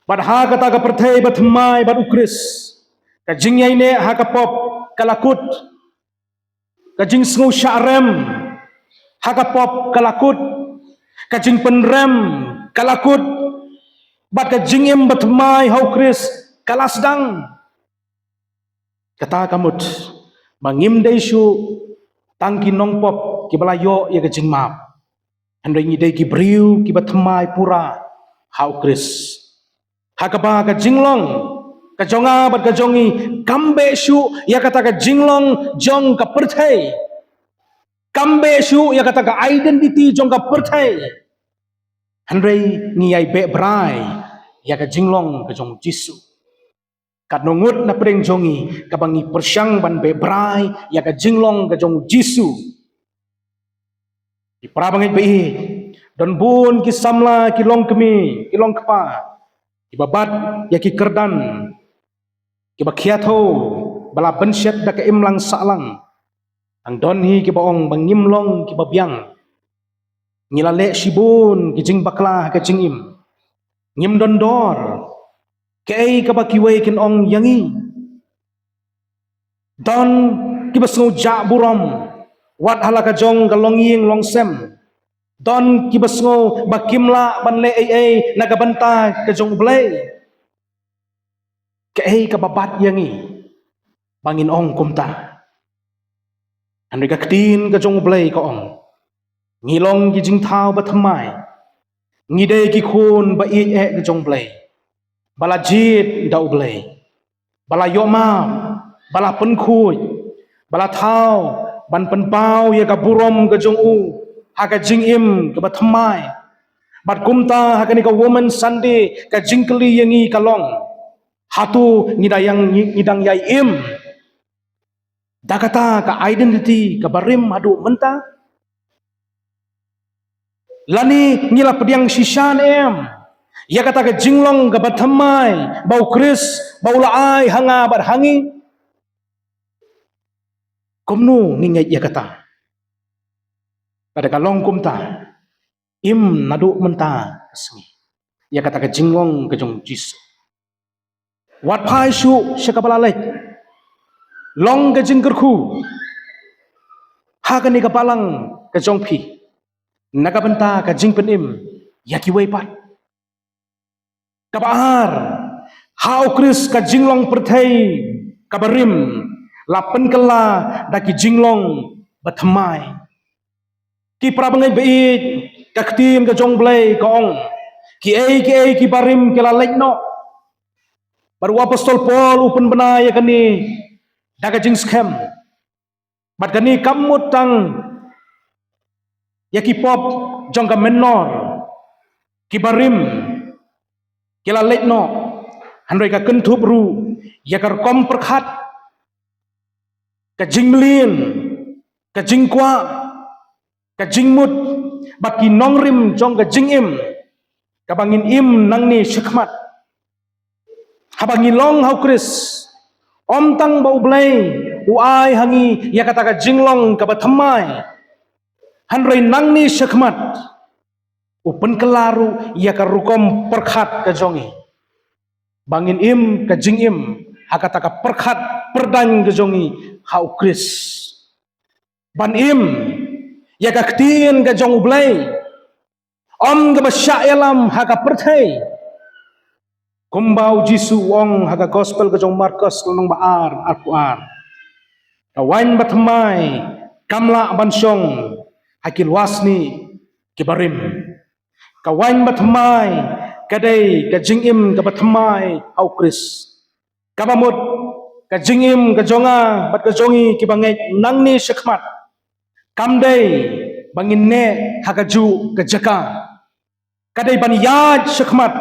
Bad ha kata ka pyrthei ba thymmai bad U Khrist, ka jingïaineh ha ka pop ka la kut, ka jingsngew shah rem ha ka pop ka la kut, ka jingpynrem ka la kut, bad ka jingim ba thymmai ha U Khrist ka la sdang. Kata ka mut ba ngim dei shuh tang ki nongpop kiba la ïoh ïa ka jingmap, hynrei ngi dei ki briew kiba thymmai pura ha U Khrist, ha kaba ka jinglong ka jong nga bad ka jong ngi kam beh shuh ïa kata ka jinglong jong ka pyrthei, kam beh shuh ïa kata ka identity jong ka pyrthei. Hynrei ngi ïai beh brai ïa ka jinglong ka jong U Jisu. Katno ngut na pdeng jong ngi kaba ngi pyrshang ban beh brai ïa ka jinglong ka jong U Jisu. Ki para bangeit ba ïeit, don bun ki samla, ki longkmie, ki longkpa, kiba bat ïa ki kyrdan, kiba khia thew ba la bynshet da ka imlang sahlang. Tang don hi kiba ong ba ngim long kiba biang. Ngi la leh shibun ki jingbakla ha ka jingim. Ngim don dor. Kaei kaba kiwei kin ong ïa ngi? Don kiba sngew jah burom wat ha la ka jong ka longïing longsem. Don kiba sngew ba kim lah ban leh ei ei na ka bynta ka jong U Blei. Kaei kaba bat ïa ngi ba ngin ong kumta? Hynrei ka ktien ka jong U Blei ka ong, ngi long ki jingthaw ba thymmai. Ngi dei ki khun ba ïeit eh ka jong U Blei, ba la jied da U Blei, ba la ïohmap, ba la pynkhuid, ba la thaw ban pynpaw ïa ka burom ka jong u ha ka jingim kaba thymmai. Bad kumta ha kane ka Women Sunday ka jingkylli ïa ngi ka long, hato ngi dang ïai, ngi dang ïai im da kata ka identity kaba rim haduh mynta? Lane ngi la pdiang shisha ne em ïa kata ka jinglong kaba thymmai ba U Khrist ba u la ai ha nga bad ha ngi? Kumno ngi ngeit ïa kata? Lada ka long kumta, im naduh mynta ka sngi ïa kata ka jinglong ka jong U Jisu. Wat phai shuh sha kaba la leit. Long ka jingkyrkhu ha kane ka balang ka jong phi na ka bynta ka jingpynim ïa kiwei pat. Kaba ar, ha U Khrist ka jinglong pyrthei kaba rim la pynkylla da ki jinglong ba thymmai. Ki para bangeit ba ïeit, ka ktien ka jong U Blei ka ong, kiei kiei kiba rim ki la leit noh. Bad u Apostol Paul u pynbna ïa kane da ka jingskhem. Bad kane kam mut tang ïa ki pop jong ka mynnor kiba rim ki la leit noh, hynrei ka kynthup ruh ïa ka rukom pyrkhat, ka jingmlien, ka jingkwah, ka jingmut bad ki nongrim jong ka jingim kaba ngin im nangne shakhmat. Haba ngi long ha U Khrist, ym tang ba U Blei u ai ha ngi ïa kata ka jinglong kaba thymmai, hynrei nangne shakhmat u pynkylla ruh ïa ka rukom pyrkhat ka jong ngi, ba ngin im ka jingim ha kata ka pyrkhat pyrdaiñ ka jong ngi ha U Khrist. Ban im ïa ka ktien ka jong U Blei, ym kaba shah ïalam ha ka pyrthei. Kumba U Jisu u ong ha ka Gospel ka jong u Markos lynnong ba ar, arphew ar, ka waiñ ba thymmai kam lah ban shong ha ki lwasnieh kiba rim. Ka waiñ ba thymmai ka dei ka jingim kaba thymmai ha U Khrist. Kaba mut ka jingim ka jong nga bad ka jong ngi kiba ngeit nangne shakhmat kam dei ba ngin neh ha kajuh ka jaka. Ka dei ban ïaid shakhmat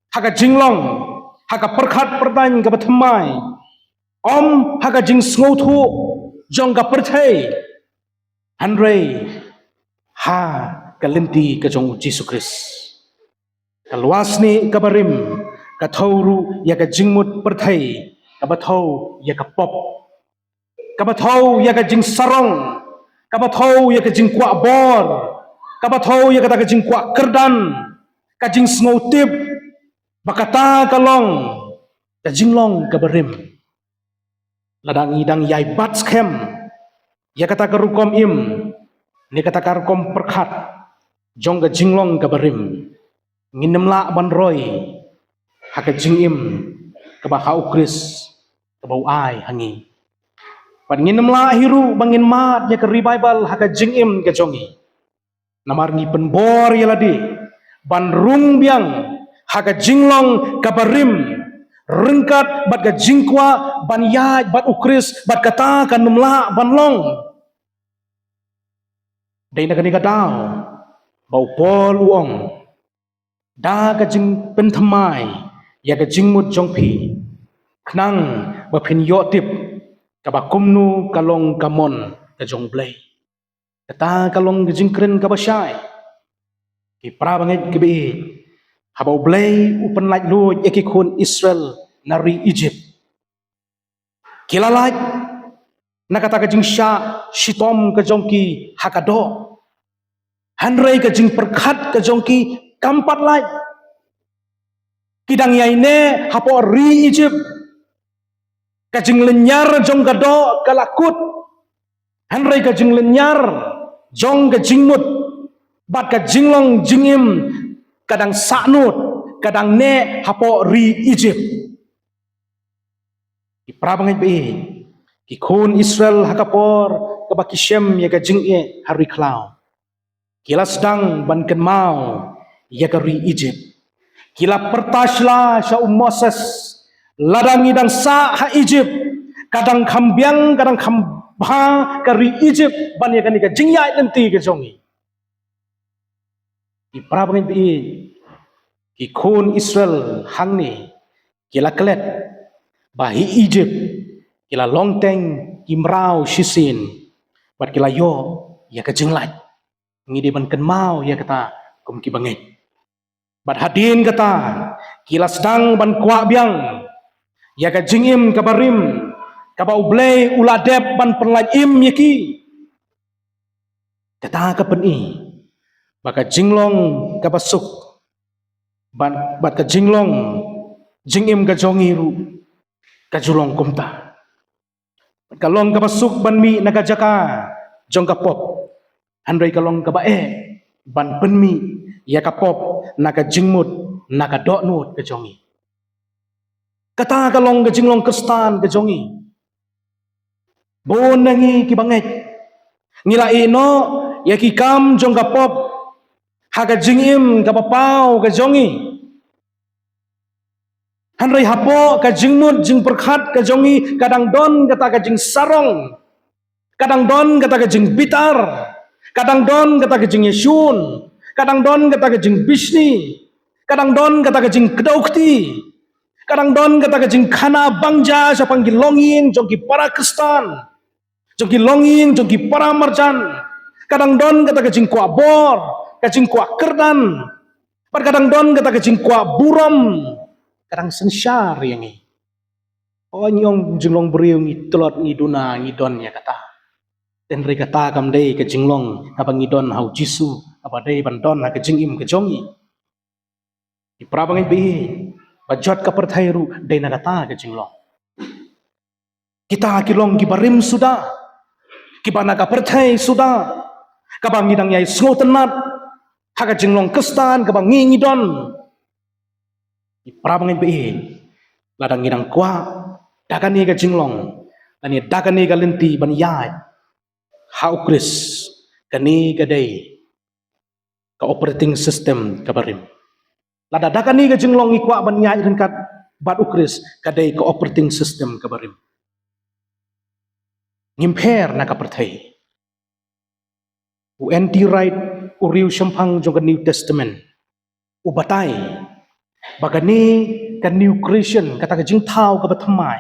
ha ka jinglong, ha ka pyrkhat pyrdaiñ kaba thymmai, ym ha ka jingsngewthuh jong ka pyrthei, hynrei ha ka lynti ka jong U Jisu Khrist. Ka lwasnieh kaba rim ka thew ruh ïa ka jingmut pyrthei, kaba thew ïa ka pop, kaba thew ïa ka jingsarong, kaba thew ïa ka jingkwah bor, kaba thew ïa kata ka jingkwah kyrdan, ka jingsngewtip, ba kata ka long ka jinglong kaba rim. Lada ngi dang ïai bat skhem ïa kata ka rukom im ne kata ka rukom pyrkhat jong ka jinglong kaba rim, ngin ym lah ban roi ha ka jingim kaba ha U Khrist kaba u ai ha ngi. Bad ngin ym lah hi ruh ba ngin mad ïa ka revival ha ka jingim ka jong ngi. Namar ngi pynbor ïa lade ban rung biang ha ka jinglong kaba rim, ryngkat bad ka jingkwah ban ïaid bad U Khrist, bad kata kan ym lah ban long. Dei na kane ka daw ba u Paul u ong, da ka jingpynthymmai ïa ka jingmut jong phi, khnang ba phin ïoh tip kaba kumno ka long ka mon ka jong U Blei. Kata ka long ka jingkren kaba shai. Ki para bangeit kiba ïeit, haba U Blei u pynlait luid ïa ki khun Israel na ri Egypt, ki la lait na kata ka jingshah shitom ka jong ki ha ka doh, hynrei ka jingpyrkhat ka jong ki kam pat lait. Ki dang ïai neh hapoh ri Egypt. Ka jinglynñiar jong ka doh ka la kut, hynrei ka jinglynñiar jong ka jingmut bad ka jinglong jingim ka dang sahnud, ka dang neh hapoh ri Egypt. Ki para bangeit ba ïeit, ki khun Israel ha ka por kaba ki shem ïa ka jingeh ha ri khlaw, ki la sdang ban kynmaw ïa ka ri Egypt. Ki la pyrta sla sha u Moses, lada ngi dang sah ha Egypt, ka dang kham biang, ka dang kham bha ka ri Egypt ban ïa kane ka jingïaid lynti ka jong ngi. Ki para bangeit ba ïeit, ki khun Israel hangne ki la klet ba hi Egypt ki la long teng ki mraw shisien bad ki la ïoh ïa ka jinglait. Ngi dei ban kynmaw ïa kata kum ki bangeit. Bad hadien kata ki la sdang ban kwah biang ïa ka jingim kaba rim kaba U Blei u la dep ban pynlait im ïa ki. Kata ka pyni ba ka jinglong kaba suk bad, bad ka jinglong jingim ka jong ngi ruh ka ju long kumta. Ka long kaba suk ban mih na ka jaka jong ka pop, hynrei ka long kaba eh ban pynmih ïa ka pop na ka jingmut, na ka dohnud ka jong ngi. Kata ka long ka jinglong Khristan ka jong ngi. Bun na ngi ki bangeit ngi la ïeh noh ïa ki kam jong ka pop ha ka jingim kaba paw ka jong ngi. Hynrei hapoh ka jingmut jingpyrkhat ka jong ngi ka dang don kata ka jingsarong, ka dang don kata ka jingbitar, ka dang don kata ka jingïashun, ka dang don kata ka jingbishni, ka dang don kata ka jingkdew kti, ka dang don kata ka jingkhana bangja shaphang ki longïing jong ki para Khristan, jong ki longïing jong ki para marjan. Ka dang don kata ka jingkwah bor, ka jingkwah kyrdan, bad ka dang don kata ka jingkwah burom, ka dang synshar ïa ngi. O, ngi ong jinglong briew ngi tlot, ngi duna, ngi don ïa kata. Hynrei kata kam dei ka jinglong kaba ngi don ha U Jisu, kaba dei ban don ha ka jingim ka jong ngi. Ki para bangeit ba ïeit, ba jot ka pyrthei ruh dei na kata ka jinglong. Kita ki long kiba rim suda, kiba na ka pyrthei suda, kaba ngi dang ïai sngewtynnat ha ka jinglong Khristan kaba ngi ngi don. Ki para bangeit ba ïeit, lada ngi dang kwah da kane ka jinglong lane da kane ka lynti ban ïaid ha U Khrist, kane ka dei ka operating system kaba rim. Lada da kane ka jinglong ngi kwah ban ïaid ryngkat bad U Khrist, ka dei ka operating system kaba rim. Ngim pher na ka pyrthei. U N T Wright, u riewshemphang jong ka New Testament, u batai ba kane ka new creation, kata ka jingthaw kaba thymmai,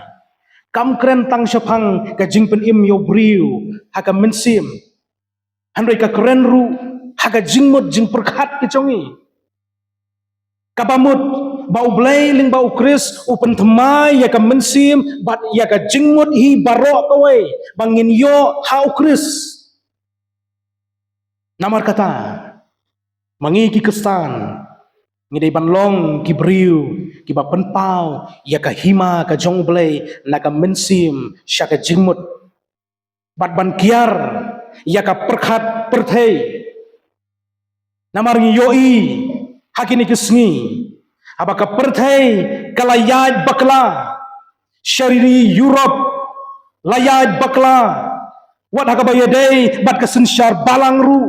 kam kren tang shaphang ka jingpynim ïa u briew ha ka mynsiem, hynrei ka kren ruh ha ka jingmut jingpyrkhat ka jong ngi. Kaba mut ba U Blei lyngba U Khrist u pynthymmai ïa ka mynsiem bad ïa ka jingmut hi baroh kawei ba ngin ïoh ha U Khrist. Namar kata, ma ngi ki Khristan, ngi dei ban long ki briew kiba pynpaw ïa ka hima ka jong U Blei na ka mynsiem sha ka jingmut, bad ban kiar ïa ka pyrkhat pyrthei. Namar ngi ïohi ha kine ki sngi, haba ka pyrthei ka la ïaid bakla, sha ri Europe la ïaid bakla, wat ha kaba ïadei bad ka synshar balang ruh,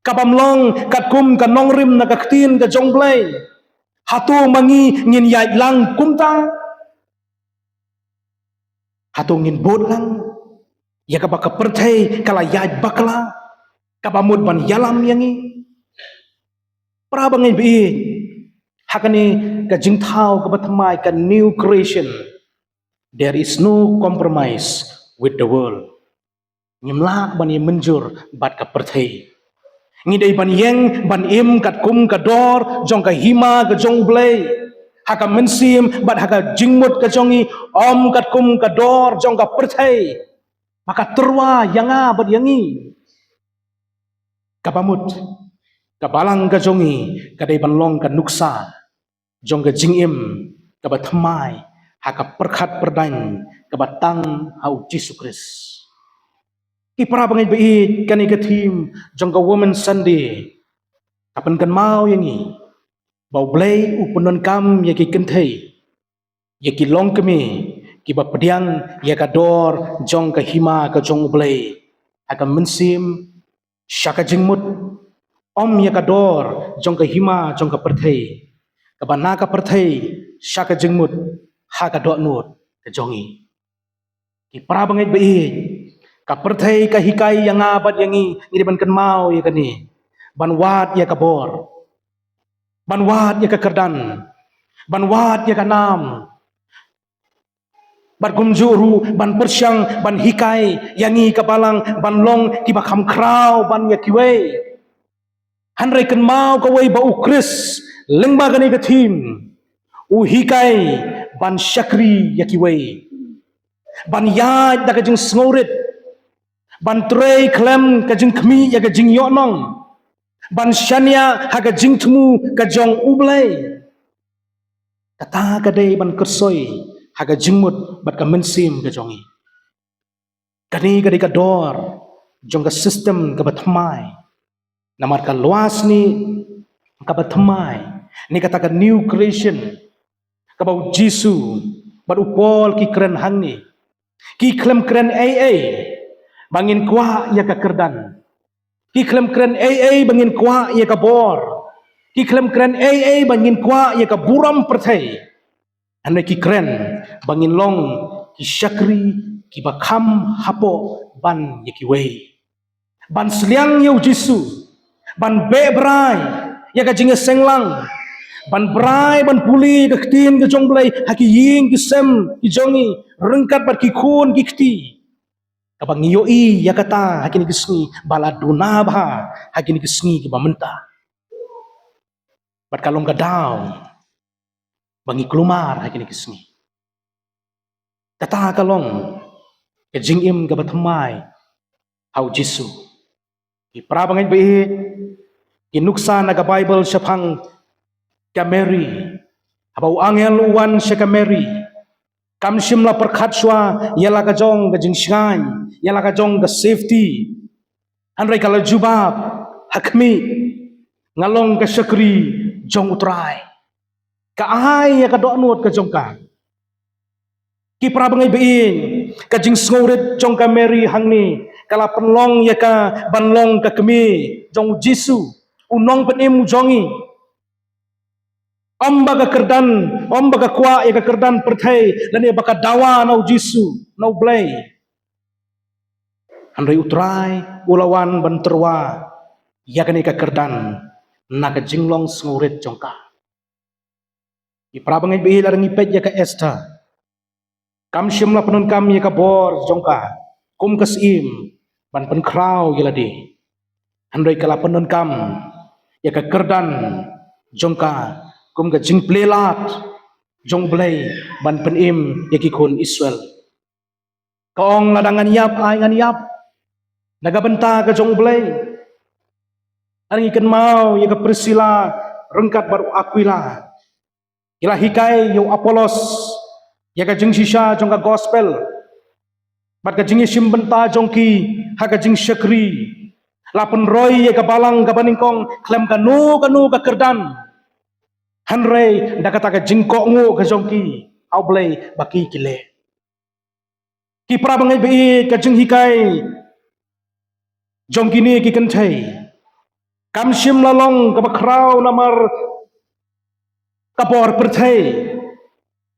kabym long katkum ka nongrim na ka ktien ka jong U Blei. Hato ma ngi ngin ïaid lang kumta? Hato ngin bud lang ïa kaba ka pyrthei ka la ïaid bakla, kaba mut ban ïalam ïa ngi? Para bangeit ba ïeit, ha kane ka jingthaw kaba thymmai, ka new creation, there is no compromise with the world. Ngim lah ban ïa mynjur bad ka pyrthei. Ngi dei ban ïeng ban im katkum ka dor jong ka hima ka jong U Blei ha ka mynsiem bad ha ka jingmut ka jong ngi, ym katkum ka dor jong ka pyrthei ba ka tyrwa ïa nga bad ïa ngi. Kaba mut, ka balang ka jong ngi ka dei ban long ka nuksa jong ka jingim kaba thymmai ha ka pyrkhat pyrdaiñ kaba tang ha U Jisu Khrist. Ki para bangeit ba ïeit, kane ka theme jong ka Women's Sunday ka pynkynmaw ïa ngi ba U Blei u pyndonkam ïa ki kynthei, ïa ki longkmie kiba pdiang ïa ka dor jong ka hima ka jong U Blei ha ka mynsiem sha ka jingmut, ym ïa ka dor jong ka hima jong ka pyrthei, kaba na ka pyrthei sha ka jingmut ha ka dohnud ka jong ngi. Ki para bangeit ba ïeit, Ka pyrthei ka hikai ïa nga bad ïa ngi, ngi dei ban kynmaw ïa kane. Ban wad ïa ka bor. Ban wad ïa ka kyrdan. Ban wad ïa ka nam. Bad kumjuh ruh ban pyrshang, ban hikai ïa ngi ka balang, ban long kiba kham khraw ban ïa kiwei. Hynrei kynmaw kawei ba u Khrist, lyngba kane ka theme, u hikai ban shakri ïa kiwei. Ban ïaid da ka jingsngewrit. Ban trei khlem ka jingkhmih ïa ka jingïohnong. Ban shaniah ha ka jingthmu ka jong U Blei. Kata ka dei ban kyrsoi ha ka jingmut bad ka mynsiem ka jong ngi. Kane ka dei ka dor jong ka system kaba thymmai. Namar ka lwasnieh kaba thymmai, ne kata ka new creation, kaba u Jisu bad u Paul ki kren hangne. Ki khlem kren ei ei ba ngin kwah ïa ka kyrdan. Ki khlem kren ei ei ba ngin kwah ïa ka bor. Ki khlem kren ei ei ba ngin kwah ïa ka burom pyrthei. Hynrei ki kren ba ngin long ki shakri kiba kham hapoh ban ïa kiwei. Ban sliang ïa u Jisu. Ban beh brai ïa ka jingïaseng lang. Ban brai ban pule ïa ka ktien ka jong U Blei ha ki ïing ki sem ki jong ngi, ryngkat bad ki khun ki kti. Kaba ngi ïohi ïa kata ha kine ki sngi ba la duna bha ha kine ki sngi kiba mynta. Bad ka long ka daw ba ngi kulmar ha kine ki sngi. Kata ka long ka jingim kaba thymmai ha u Jisu. Ki para bangeit ba ïeit, ki nuksa na ka Baibl shaphang ka Mary. Haba u angel u wan sha ka Mary, kam shym la pyrkhat shuwa ïa la ka jong ka jingshngaiñ, ïa la ka jong ka safety. Hynrei ka la jubab, ha khmih, nga long ka shakri jong U Trai. Ka ai ïa ka dohnud ka jong ka. Ki para bangeit ba ïeit, ka jingsngewrit jong ka Mary hangne ka la pynlong ïa ka ban long ka kmie jong u Jisu, u nongpynim u jong ngi. Ym ba ka kyrdan, ym ba ka kwah ïa ka kyrdan pyrthei, lane ba ka dawa na u Jisu, na U Blei. Hynrei U Trai u la wan ban tyrwa ïa kane ka kyrdan na ka jinglong sngewrit jong ka. Ki para bangeit ba ïeit, lada ngi peit ïa ka Esther, kam shym la pyndonkam ïa ka bor jong ka kum ka syiem ban pynkhraw ïa lade. Hynrei ka la pyndonkam ïa ka kyrdan jong ka kum ka jingplie lad jong U Blei ban pynim ïa ki khun Israel. Ka ong, lada ngan ïap, ai ngan ïap na ka bynta ka jong U Blei. Ngi kynmaw ïa ka Priscilla ryngkat bad u Aquila. Ki la hikai ïa u Apollos ïa ka jingshisha jong ka gospel bad ka jingïashim bynta jong ki ha ka jingshakri. La pynroi ïa ka balang kaba nyngkong khlem kano kano ka kyrdan. Hynrei da kata ka jingkohnguh ka jong ki ha U Blei ba ki ki leh. Ki para bangeit ba ïeit, ka jinghikai jong kine ki kynthei kam shym la long kaba khraw namar ka bor pyrthei.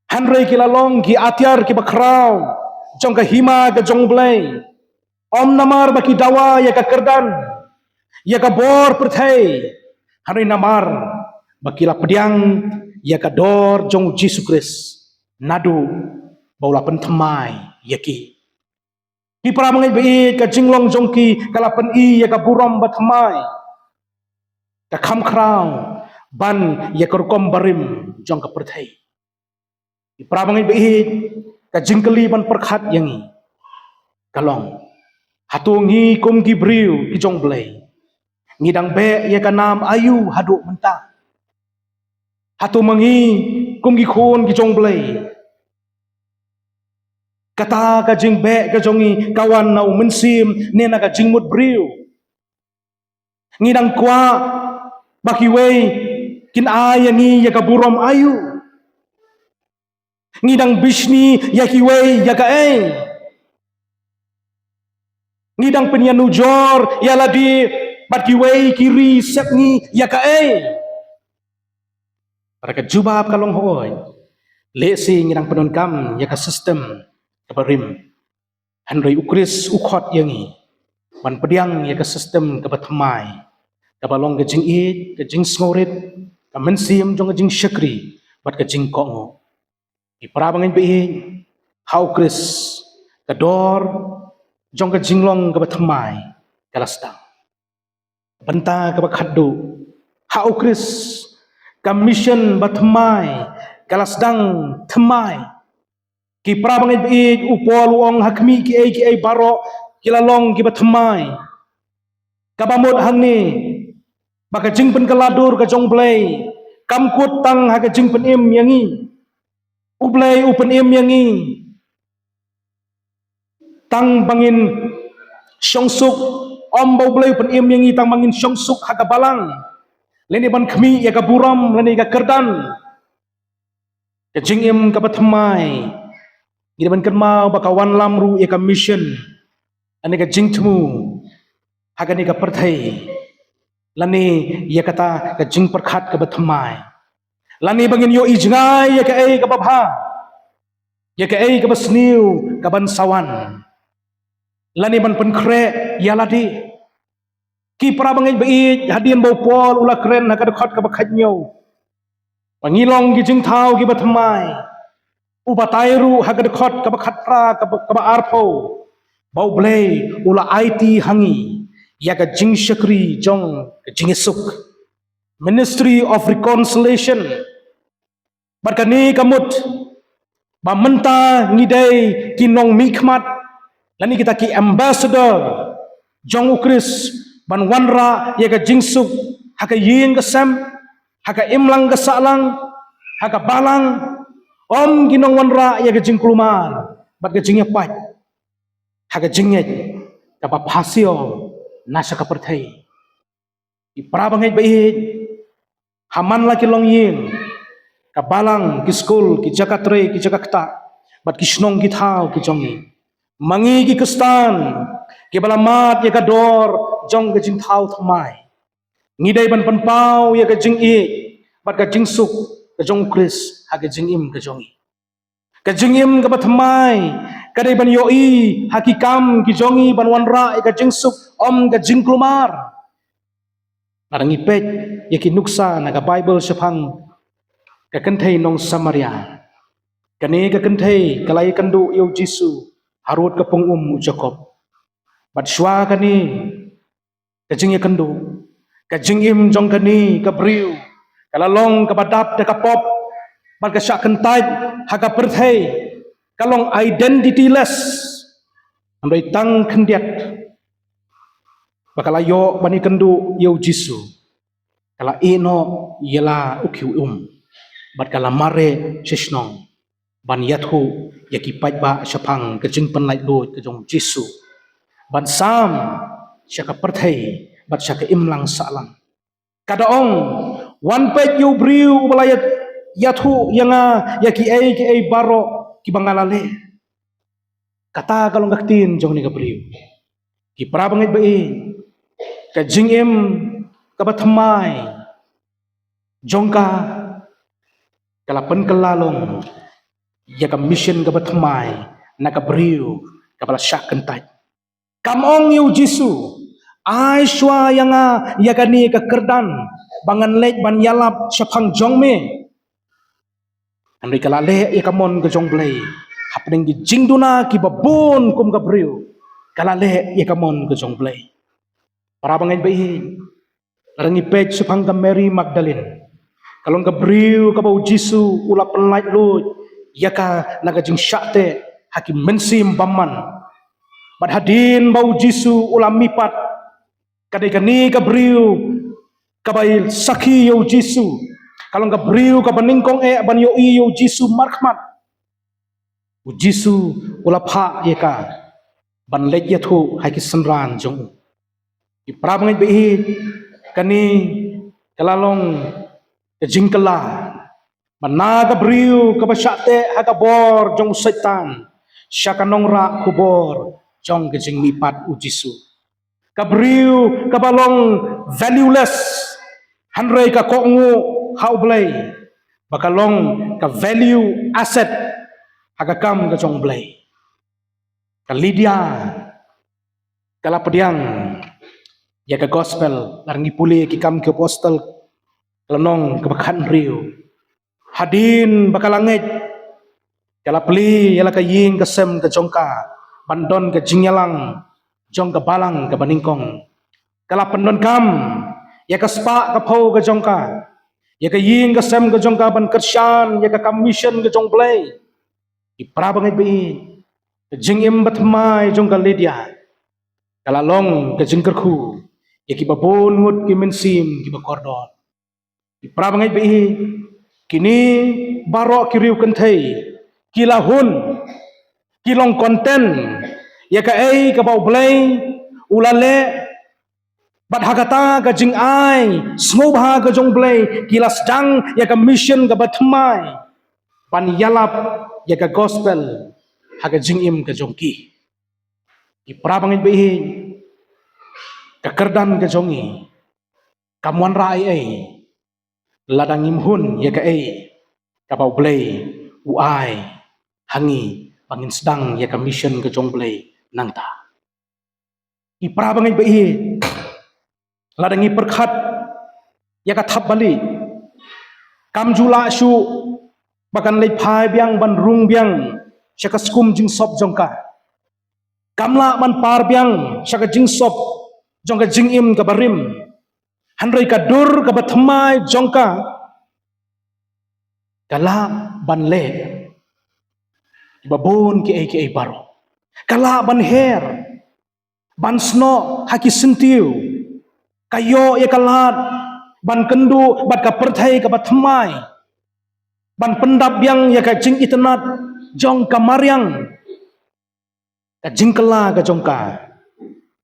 Hynrei ki la long ki atiar kiba khraw jong ka hima ka jong U Blei. Ym namar ba ki dawa ïa ka kyrdan, ïa ka bor pyrthei, hynrei namar ba ki la pdiang ïa ka dor jong u Jisu Khrist naduh ba u la pynthymmai ïa ki. Ki para bangeit ba ïeit, ka jinglong jong ki ka la pyni ïa ka burom bathymmai, ka kham khraw ban ïa ka rukom barim jong ka pyrthei. Ki para bangeit ba ïeit, ka jingkylli ban pyrkhat ïa ngi ka long, hato ngi kum ki briew ki jong U Blei ngi dang beh ïa ka nam aïu haduh mynta? Hato ma ngi kum ki khun ki jong U Blei kata ka jingbeh ka jong ngi ka wan na u mynsiem ne na ka jingmut briew? Ngi dang kwah ba kiwei kin ai ïa ngi ïa ka burom aïu? Ngi dang bishni ïa kiwei ïa kaei? Ngi dang pynïanujor ïa lade bad kiwei ki ri sep ngi ïa kaei? Bad ka jubab ka long hooid, lehse ngi dang pyndonkam ïa ka system kaba rim. Hynrei u Khrist u khot ïa ngi ban pdiang ïa ka system kaba thymmai, kaba long ka jingïeit, ka jingsngewrit, ka mynsiem jong ka jingshakri bad ka jingkohnguh. Ki para bangeit ba ïeit, ha u Khrist ka dor jong ka jinglong kaba thymmai ka la sdang. Bynta kaba khatduh, ha u Khrist ka mission ba thymmai ka la sdang thymmai. Ki para bangeit ba ïeit, u Paul u ong ha khmih kiei kiei baroh ki la long kiba thymmai. Kaba mut hangne ba ka jingpynkylla dur ka jong U Blei kam kut tang ha ka jingpynim ïa ngi. U Blei u pynim ïa ngi tang ba ngin shong suk, ym ba U Blei u pynim ïa ngi tang ba ngin shong suk ha ka balang, lane ban khmih ïa ka burom lane ka kyrdan. Ka jingim kaba thymmai, ngi dei ban kynmaw ba ka wanlam ruh ïa ka mission lane ka jingthmu ha kane ka pyrthei, lane ïa kata ka jingpyrkhat kaba thymmai, lane ba ngin ïohi jngai ïa kaei kaba bha, ïa kaei kaba sniew, kaban sa wan, lane ban pynkhreh ïa lade. Ki para bangeit ba ïeit, hadien ba u Paul u la kren ha ka dkhot kaba khathynñiew ba ngi long ki jingthaw kiba thymmai, u batai ruh ha ka dkhot kaba khatphra, kaba, kaba arphew, ba U Blei u la aiti ha ngi ïa ka jingshakri jong ka jingïasuk, ministry of reconciliation. Bad kane ka mut ba mynta ngi dei ki nongmihkhmat lane kita ki ambassador jong u Khrist ban wanrah ïa ka jingsuk ha ka ïing ka sem, ha ka imlang ka sahlang, ha ka balang, ym ki nongwanrah ïa ka jingkulmar bad ka jingïapait ha ka jingngeit kaba phasiaw na sha ka pyrthei. Ki para bangeit ba ïeit, ha man la ki longïing, ka balang, ki skul, ki jaka trei, ki jaka ktah, bad ki shnong ki thaw ki jong ngi, ma ngi ki Khristan kiba la mad ïa ka dor jong ka jingthaw thymmai, ngi dei ban pynpaw ïa ka jingïeit bad ka jingsuk ka jong u Khrist ha ka jingim ka jong ngi. Ka jingim kaba thymmai ka dei ban ïohi ha ki kam ki jong ngi ban wanrah ïa ka jingsuk, ym ka jingkulmar. Lada ngi peit ïa ki nuksa na ka Baibl shaphang ka kynthei nong Samaria. Kane ka kynthei ka la ïakynduh ïa u Jisu harud ka pung um u Jakob. Bad shuwa kane ka jingïakynduh, ka jingim jong kane ka briew ka la long kaba dap da ka pop bad ka shah kyntait ha ka pyrthei, ka long identityless. Hynrei tang khyndiat ba ka la ïoh ban ïakynduh ïa u Jisu, ka la ïehnoh ïa la u khiew um bad ka la mareh sha shnong ban ïathuh ïa ki paidbah shaphang ka jingpynlait luid ka jong u Jisu, ban sam sha ka pyrthei bad sha ka imlang sahlang. Ka da ong, wan peit ïa u briew uba la ïa, ïathuh ïa nga ïa kiei kiei baroh kiba nga la leh. Kata ka long ka ktien jong kane ka briew. Ki para bangeit ba ïeit, ka jingim kaba thymmai jong ka ka la pynkylla long ïa ka mission kaba thymmai na ka briew kaba la shah kyntait. Kam ong ïa u Jisu, ai shuwa ïa nga ïa kane ka kyrdan ba ngan leit ban ïalap shaphang jong me. Hynrei ka la leh ïa ka mon ka jong u Blei. Hapdeng ki jingduna kiba bun kum ka briew, ka la leh ïa ka mon ka jong u Blei. Para bangeit ba ïeit, lada ngi peit shaphang ka Mary Magdalene, ka long ka briew kaba u Jisu u la pynlait luid ïa ka na ka jingshah teh ha ki mynsiem bymman. Bad hadien ba u Jisu u la mihpat, ka dei kane ka briew kaba sakhi ïa u Jisu. Ka long ka briew kaba nyngkong eh ban ïohi ïa u Jisu markhmat. U Jisu u la phah ïa ka ban leit ïathuh ha ki synran jong u. Ki para bangeit ba ïeit, kane ka la long ka jingkylla ba na ka briew kaba shah teh ha ka bor jong u Soitan sha ka nongrah khubor jong ka jingmihpat u Jisu. Ka briew kaba long valueless, hynrei ka kohnguh ha u Blei ba ka long ka value asset ha ka kam ka jong u Blei. Ka Lydia ka la pdiang ïa ka gospel, lada ngi pule ki Kam ki Apostol, ka lynnong kaba khathynriew. Hadien ba ka la ngeit, ka la plie ïa la ka ïing ka sem ka jong ka ban don ka jingïalang jong ka balang kaba nyngkong. Ka la pyndonkam ïa ka spah ka phew ka jong ka, ïa ka ïing ka sem ka jong ka ban kyrshan ïa ka kam mission ka jong U Blei. Ki para bangeit ba ïeit, ka jingim bathymmai jong ka Lydia ka la long ka jingkyrkhu ïa kiba bun ngut ki mynsiem kiba kordor. Ki para bangeit ba ïeit, kine baroh ki riewkynthei ki la hun, ki long content ïa kaei kaba U Blei u la leh, bad ha kata ka jingai sngewbha ka jong U Blei ki la sdang ïa ka mission kaba thymmai ban ïalap ïa ka gospel ha ka jingim ka jong ki. Ki para bangeit ba ïeit, ka kyrdan ka jong ngi kam wanrah ei ei lada ngim hun ïa kaei kaba U Blei u ai ha ngi ba ngin sdang ïa ka mission ka jong U Blei nangta. Ki para bangeit ba ïeit, lada ngi pyrkhat ïa ka thapbalieh, kam ju lah shuh ba kan leit phai biang ban rung biang sha ka skum jingsop jong ka. Kam lah ban par biang sha ka jingsop jong ka jingim kaba rim. Hynrei ka dur kaba thymmai jong ka ka lah ban leh kiba bun kiei kiei baroh. Ka lah ban her, ban snoh ha ki syntiew. Ka ïoh ïa ka lad ban kynduh bad ka pyrthei kaba thymmai, ban pyndap biang ïa ka jingitynnad jong ka mariang. Ka jingkylla ka jong ka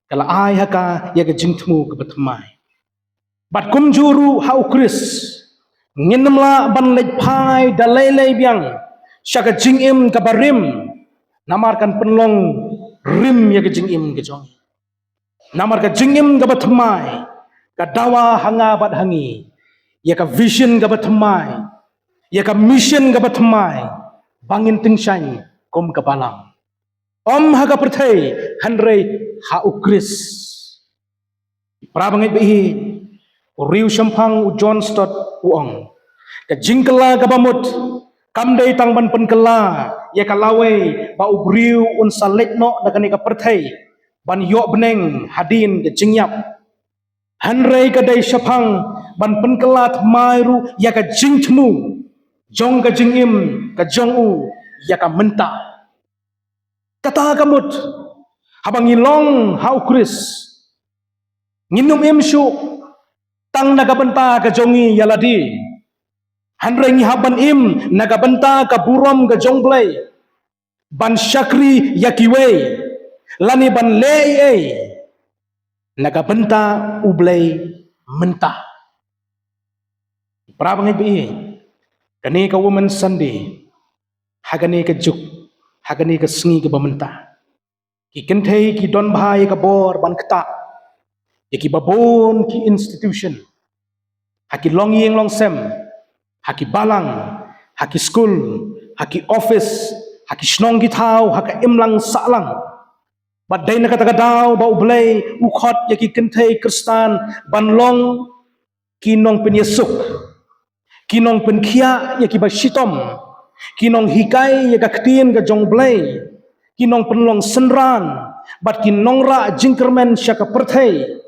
ka la ai ha ka ïa ka jingthmu kaba thymmai. Bad kumjuh ruh ha U Khrist, ngin ym lah ban leit phai da lei lei biang sha ka jingim kaba rim, namar kan pynlong rim ïa ka jingim ka jong ngi. Namar ka jingim kaba thymmai ka dawa ha nga bad ha ngi ïa ka vision kaba thymmai, ïa ka mission kaba thymmai, ba ngin tyngshaiñ kum ka balang. Ym ha ka pyrthei, hynrei ha U Khrist. Para bangeit ba ïeit, u riewshemphang u John Stott u ong, ka jingkylla kaba mut kam dei tang ban pynkylla ïa ka lawei ba u briew un sa leit noh na kane ka pyrthei ban ïoh bneng hadien ka jingïap. Hynrei ka dei shaphang ban pynkylla thymmai ruh ïa ka jingthmu jong ka jingim ka jong u ïa ka mynta. Kata ka mut, haba ngi long ha U Khrist, ngin ym im shuh tang na ka bynta ka jong ngi ïa lade, hynrei ngi hap ban im na ka bynta ka burom ka jong U Blei, ban shakri ïa kiwei, lane ban leh ei ei na ka bynta U Blei mynta. Para bangeit ba ïeit, kane ka Women's Sunday, ha kane ka juk, ha kane ka sngi kaba mynta, ki kynthei ki don bha ïa ka bor ban ktah ïa kiba bun ki institution, ha ki longïing longsem, ha ki balang, ha ki skul, ha ki office, ha ki shnong ki thaw, ha ka imlang sahlang. Bad dei na kata ka daw ba U Blei u khot ïa ki kynthei Khristan ban long ki nongpynïasuk, ki nongpynkhiah ïa kiba shitom, ki nonghikai ïa ka ktien ka jong U Blei, ki nongpynlong synran, bad ki nongrah jingkyrmen sha ka pyrthei.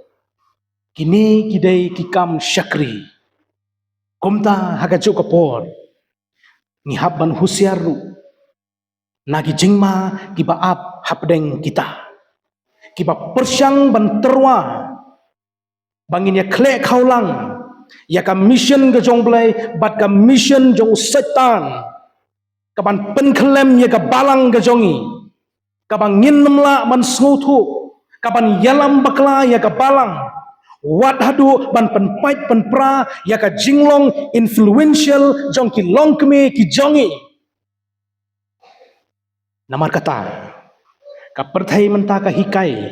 Kine ki dei ki kam shakri. Kumta ha kajuh ka por, ngi hap ban husiar ruh na ki jingma kiba ap hapdeng kita, kiba pyrshang ban tyrwa ba ngin ïa khleh khawlang ïa ka mission ka jong U Blei bad ka mission jong u Soitan, kaban pynkhyllem ïa ka balang ka jong ngi, kaba ngin ym lah ban sngewthuh, kaban ïalam bakla ïa ka balang, wat haduh ban pynpait pynpra ïa ka jinglong influential jong ki longkmie ki jong ngi. Namar kata, ka pyrthei mynta ka hikai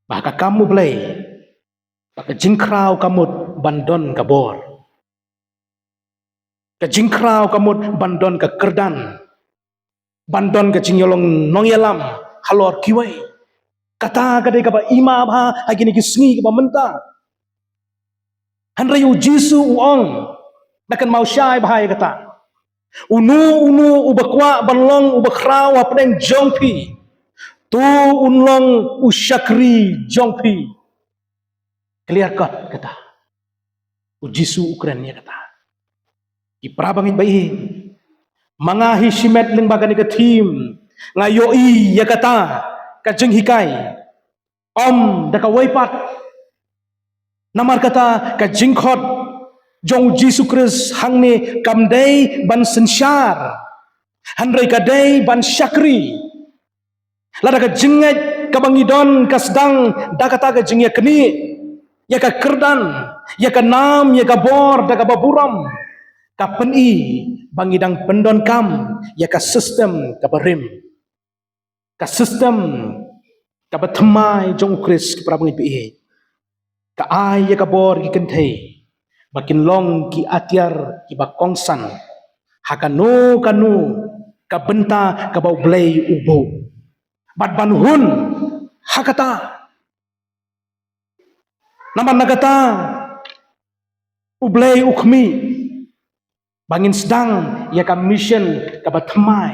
ba ka kam U Blei, ba ka jingkhraw ka mut ban don ka bor, ka jingkhraw ka mut ban don ka kyrdan, ban don ka jingïalong nongïalam halor kiwei. Kata ka dei kaba i ma bha ha kine ki sngi kiba mynta. Hynrei u Jisu u ong, da kynmaw shai bha ïa kata. Uno uno uba kwah ban long uba khraw hapdeng jong phi, to un long u shakri jong phi. Clear cut kata. U Jisu u kren ïa kata. Ki para bangeit ba ïeit, ma nga hi shimet lyngba kane ka theme nga ïohi ïa kata ka jinghikai. Ym da kawei pat. Namar kata ka jingkhot jong u Jisu Khrist hangne kam dei ban synshar, hynrei ka dei ban shakri. Lada ka jingngeit kaba ngi don ka sdang da kata ka jingïaknieh ïa ka kyrdan, ïa ka nam, ïa ka bor da kaba burom, ka pyni ba ngi dang pyndonkam ïa ka system kaba rim. Ka system kaba thymmai jong u Khrist, ki para bangeit ba ïeit, ka ai ïa ka bor ki kynthei ba kin long ki atiar kiba kongsan ha kano kano ka bynta kaba U Blei u buh. Bad ban hun ha kata. Namar na kata U Blei u khmih ba ngin sdang ïa ka mission kaba thymmai.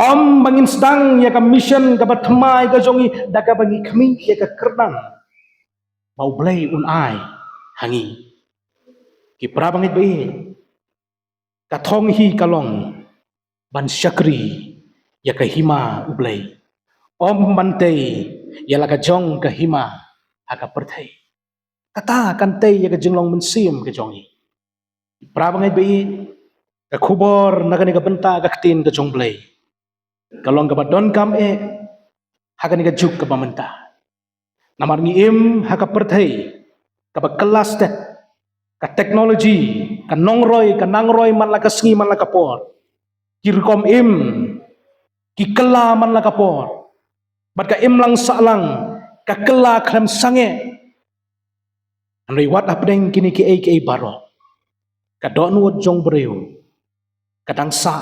Ym ba ngin sdang ïa ka mission kaba thymmai ka jong ngi da kaba ngi khmih ïa ka kyrdan ba U Blei un ai ha ngi. Ki para bangeit ba ïeit, ka thong hi ka long ban shakri ïa ka hima U Blei. Ym ban tei ïa la ka jong ka hima ha ka pyrthei. Kata kan tei ïa ka jinglong mynsiem ka jong ngi. Para bangeit ba ïeit, ka khubor na kane ka bynta ka ktien ka jong U Blei ka long kaba donkam eh ha kane ka juk kaba mynta. Namar ngi im ha ka pyrthei kaba kylla stet, ka technology ka nongroi ka nangroi man la ka sngi man la ka por. Ki rukom im ki kylla man la ka por, bad ka imlang sahlang ka kylla khlem sangeh. Hynrei wat hapdeng kine kiei kiei baroh, ka dohnud jong u briew ka dang sah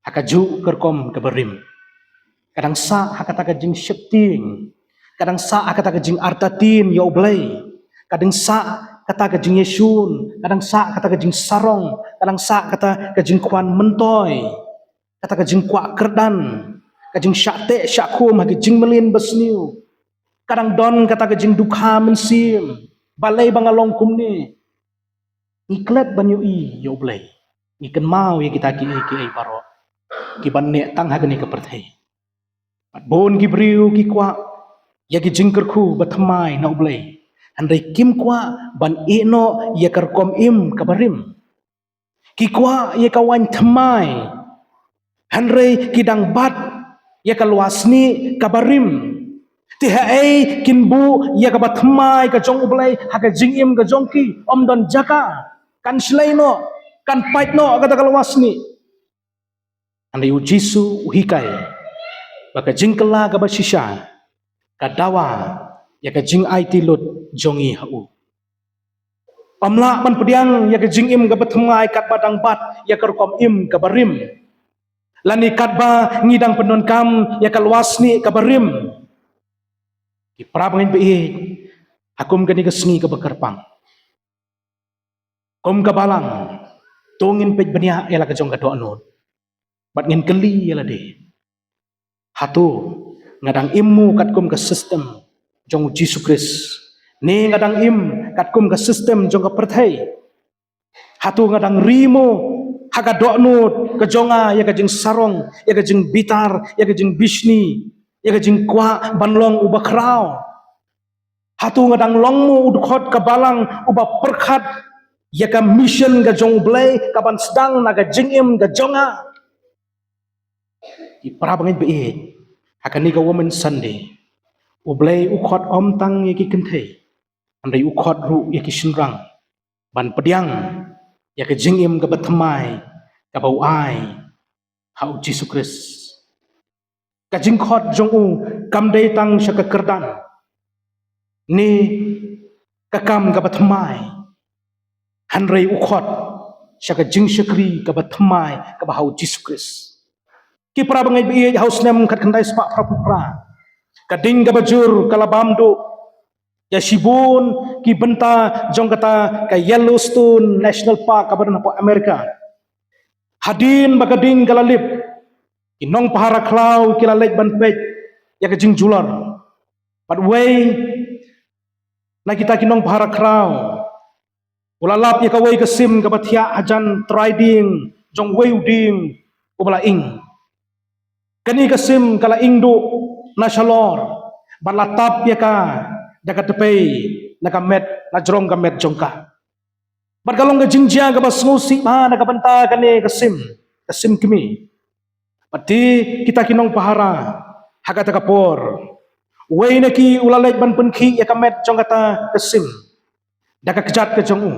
ha kajuh ka rukom kaba rim. Ka dang sah ha kata ka jingsheptieng, ka dang sah ha kata ka jingartatien ïa U Blei, ka dang sah kata ka jingïashun, ka dang sah kata ka jingsarong, ka dang sah kata ka jingkwah myntoi, kata ka jingkwah kyrdan, ka jingshah teh shah khum ha ki jingmlien basniew. Ka dang don kata ka jingdukha mynsiem, balei ba nga long kumne. Ngi klet ban ïohi ïa U Blei, ngi kynmaw ïa kita kiei kiei baroh kiban neh tang ha kane ka pyrthei. Bad bun ki briew ki kwah ïa ki jingkyrkhu ba thymmai na U Blei, hynrei kim kwah ban ïeh noh ïa ka rukom im kaba rim. Ki kwah ïa ka waiñ thymmai, hynrei ki dang bat ïa ka lwasnieh kaba rim. Te haei kin buh ïa kaba thymmai ka jong U Blei ha ka jingim ka jong ki? Ym don jaka, kan shlei noh, kan pait noh kata ka lwasnieh. Hynrei u Jisu u hikai ba ka jingkylla kaba shisha ka dawa ïa ka jingaiti lut jong ngi ha u. Ym lah ban pdiang ïa ka jingim kaba thymmai katba dang bat ïa ka rukom im kaba rim, lane katba ngi dang pyndonkam ïa ka lwasnieh kaba rim. Ki para bangeit ba ïeit, ha kum kane ka sngi kaba kyrpang, kum ka balang, to ngin peit bniah ïa la ka jong ka dohnud bad ngin kylli ïa lade, hato nga dang im mo katkum ka system jong u Jisu Khrist, ne nga dang im katkum ka system jong ka pyrthei? Hato nga dang ri mo ha ka dohnud ka jong nga ïa ka jingsarong, ïa ka jingbitar, ïa ka jingbishni, ïa ka jingkwah ban long uba khraw? Hato nga dang long mo u dkhot ka balang uba pyrkhat ïa ka mission ka jong U Blei kaban sdang na ka jingim ka jong nga? Ki para bangeit ba ïeit, ha kane ka Women's Sunday, U Blei u khot ym tang ïa ki kynthei, hynrei u khot ruh ïa ki shynrang ban pdiang ïa ka jingim kaba thymmai kaba u ai ha u Jisu Khrist. Ka jingkhot jong u kam dei tang sha ka kyrdan ne ka kam kaba thymmai, hynrei u khot sha ka jingshakri kaba thymmai kaba ha u Jisu Khrist. Ki para bangeit ba ïeit, ha u snem khatkhyndai spah phra phew phra, ka ding kaba jur ka la bam duh ïa shibun ki bynta jong kata ka Yellowstone National Park kaba don hapoh America. Hadien ba ka ding ka la lip, ki nongpahara khlaw ki la leit ban peit ïa ka jingjulor. Bad uwei na kita ki nongpahara khlaw u la lap ïa kawei ka sim kaba thiah hajan trai dieng jong uwei u dieng uba la ing. Kane ka sim ka la ing duh na shalor bad la tap ïa ka da ka tpei na ka met, na jrong ka met jong ka. Bad ka long ka jingjia kaba sngewsih bha na ka bynta kane ka sim, ka sim kmie. Bad te kita ki nongpahara ha kata ka por, uwei na ki u la leit ban pynkhih ïa ka met jong kata ka sim da ka kjat ka jong u.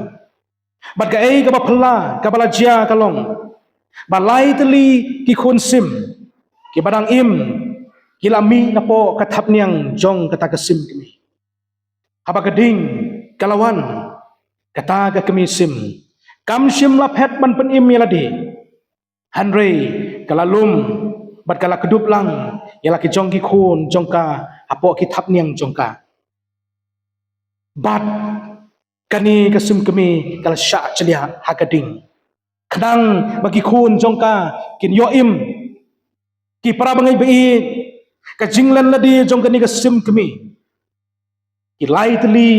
Bad kaei kaba phylla kaba la jia ka long ba lai tylli ki khun sim kiba dang im ki la mih napoh ka thapniang jong kata ka sim kmie. Haba ka ding ka la wan, kata ka kmie sim kam shym la phet ban pynim ïa lade, hynrei ka la lum bad ka la kdup lang ïa la ki jong ki khun jong ka hapoh ki thapniang jong ka. Bad kane ka sim kmie ka la shah chlia ha ka ding khnang ba ki khun jong ka kin ïoh im. Ki para bangeit ba ïeit, ka jinglen lade jong kane ka sim kmie, ki lai tylli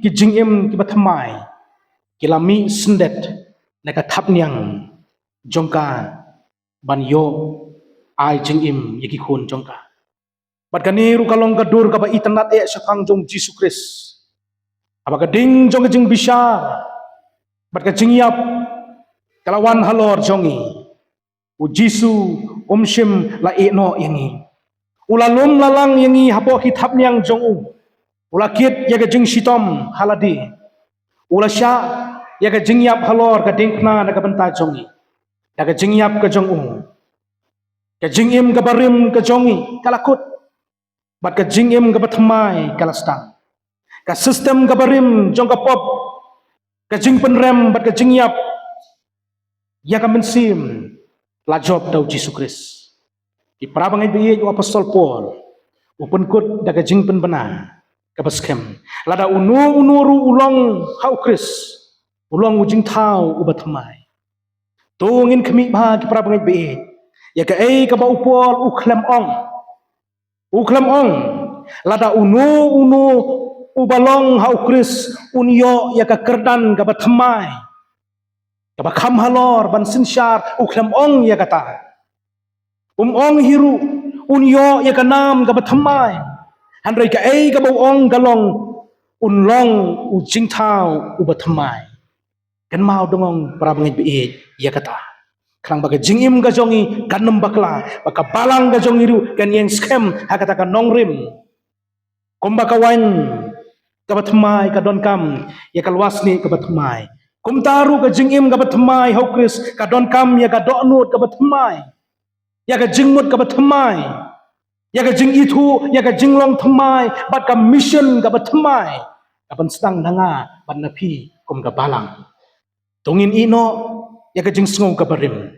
ki jingim kiba thymmai ki la mih syndet na ka thapniang jong ka ban ïoh ai jingim ïa ki khun jong ka. Bad kane ruh ka long ka dur kaba itynnad eh shaphang jong Jisu Khrist. Haba ka ding jong ka jingbishar bad ka jingïap ka la wan halor jong ngi, u Jisu um shym la ïeh noh ïa ngi. U la lum la lang ïa ngi hapoh ki thapniang jong u. U la kit ïa ka jingshitom ha lade. U la shah ïa ka jingïap halor ka diengphna na ka bynta jong ngi. Da ka jingïap ka jong u, ka jingim kaba rim ka jong ngi ka la kut, bad ka jingim kaba thymmai ka la sdang. Ka system kaba rim jong ka pop, ka jingpynrem bad ka jingïap ïa ka mynsiem la jop da u Jisu Khrist. Ki para bangeit ba ïeit, u apostol Paul u pynkut da ka jingpynbna kaba skhem, lada uno uno ruh u long ha u Khrist, u long u jingthaw uba thymmai. To ngin khmih bha ki para bangeit ba ïeit ïa kaei kaba u Paul u khlem ong. U khlem ong lada uno uno uba long ha u Khrist un ïoh ïa ka kyrdan kaba thymmai kaba kham halor ban synshar, u khlem ong ïa kata. Um ong hi ruh un ïoh ïa ka nam kaba thymmai. Hynrei kaei kaba u ong ka long un long u jingthaw uba thymmai. Kynmaw dngong para bangeit ba ïeit ïa kata, khnang ba ka jingim ka jong ngi kan ym bakla, ba ka balang ka jong ngi ruh kan ïeng skhem ha kata ka nongrim. Kumba ka waiñ kaba thymmai ka donkam ïa ka lwasnieh kaba thymmai, kumta ruh ka jingim kaba thymmai ha u Khrist ka donkam ïa ka dohnud kaba thymmai, ïa ka jingmut kaba thymmai, ïa ka jingithuh, ïa ka jinglong thymmai bad ka mission kaba thymmai, kaban sdang na nga bad na phi kum ka balang. To ngin ïeh noh ïa ka jingsngew kaba rim,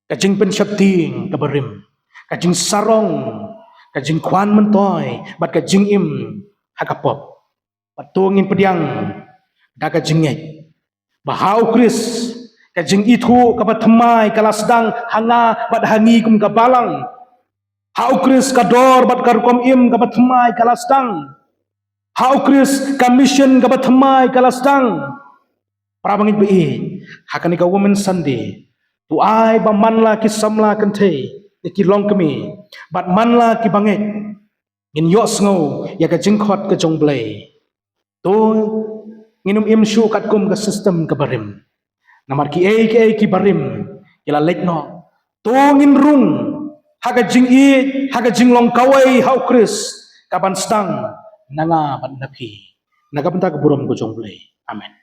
ka jingpynsheptieng kaba rim, ka jingsarong, ka jingkwah myntoi bad ka jingim ha ka pop. Bad to ngin pdiang da ka jingngeit ba ha u Khrist ka jingithuh kaba thymmai ka la sdang ha nga bad ha ngi kum ka balang. Ha u Khrist ka dor bad ka rukom im kaba thymmai ka la sdang. Ha u Khrist ka mission kaba thymmai ka la sdang. Para bangeit ba ïeit, ha kane ka Women's Sunday, to ai ba man la ki samla kynthei, ki longkmie bad man la ki bangeit, ngin ïohsngew ïa ka jingkhot ka jong U Blei. To ngin ym im shuh katkum ka system kaba rim. Namar kiei kiei kiba rim ki la leit noh. To ngin rung ha ka jingïeit, ha ka jinglong kawei ha u Khrist, kaban sdang na nga bad na phi. Na ka bynta ka burom ka jong U Blei. Amen.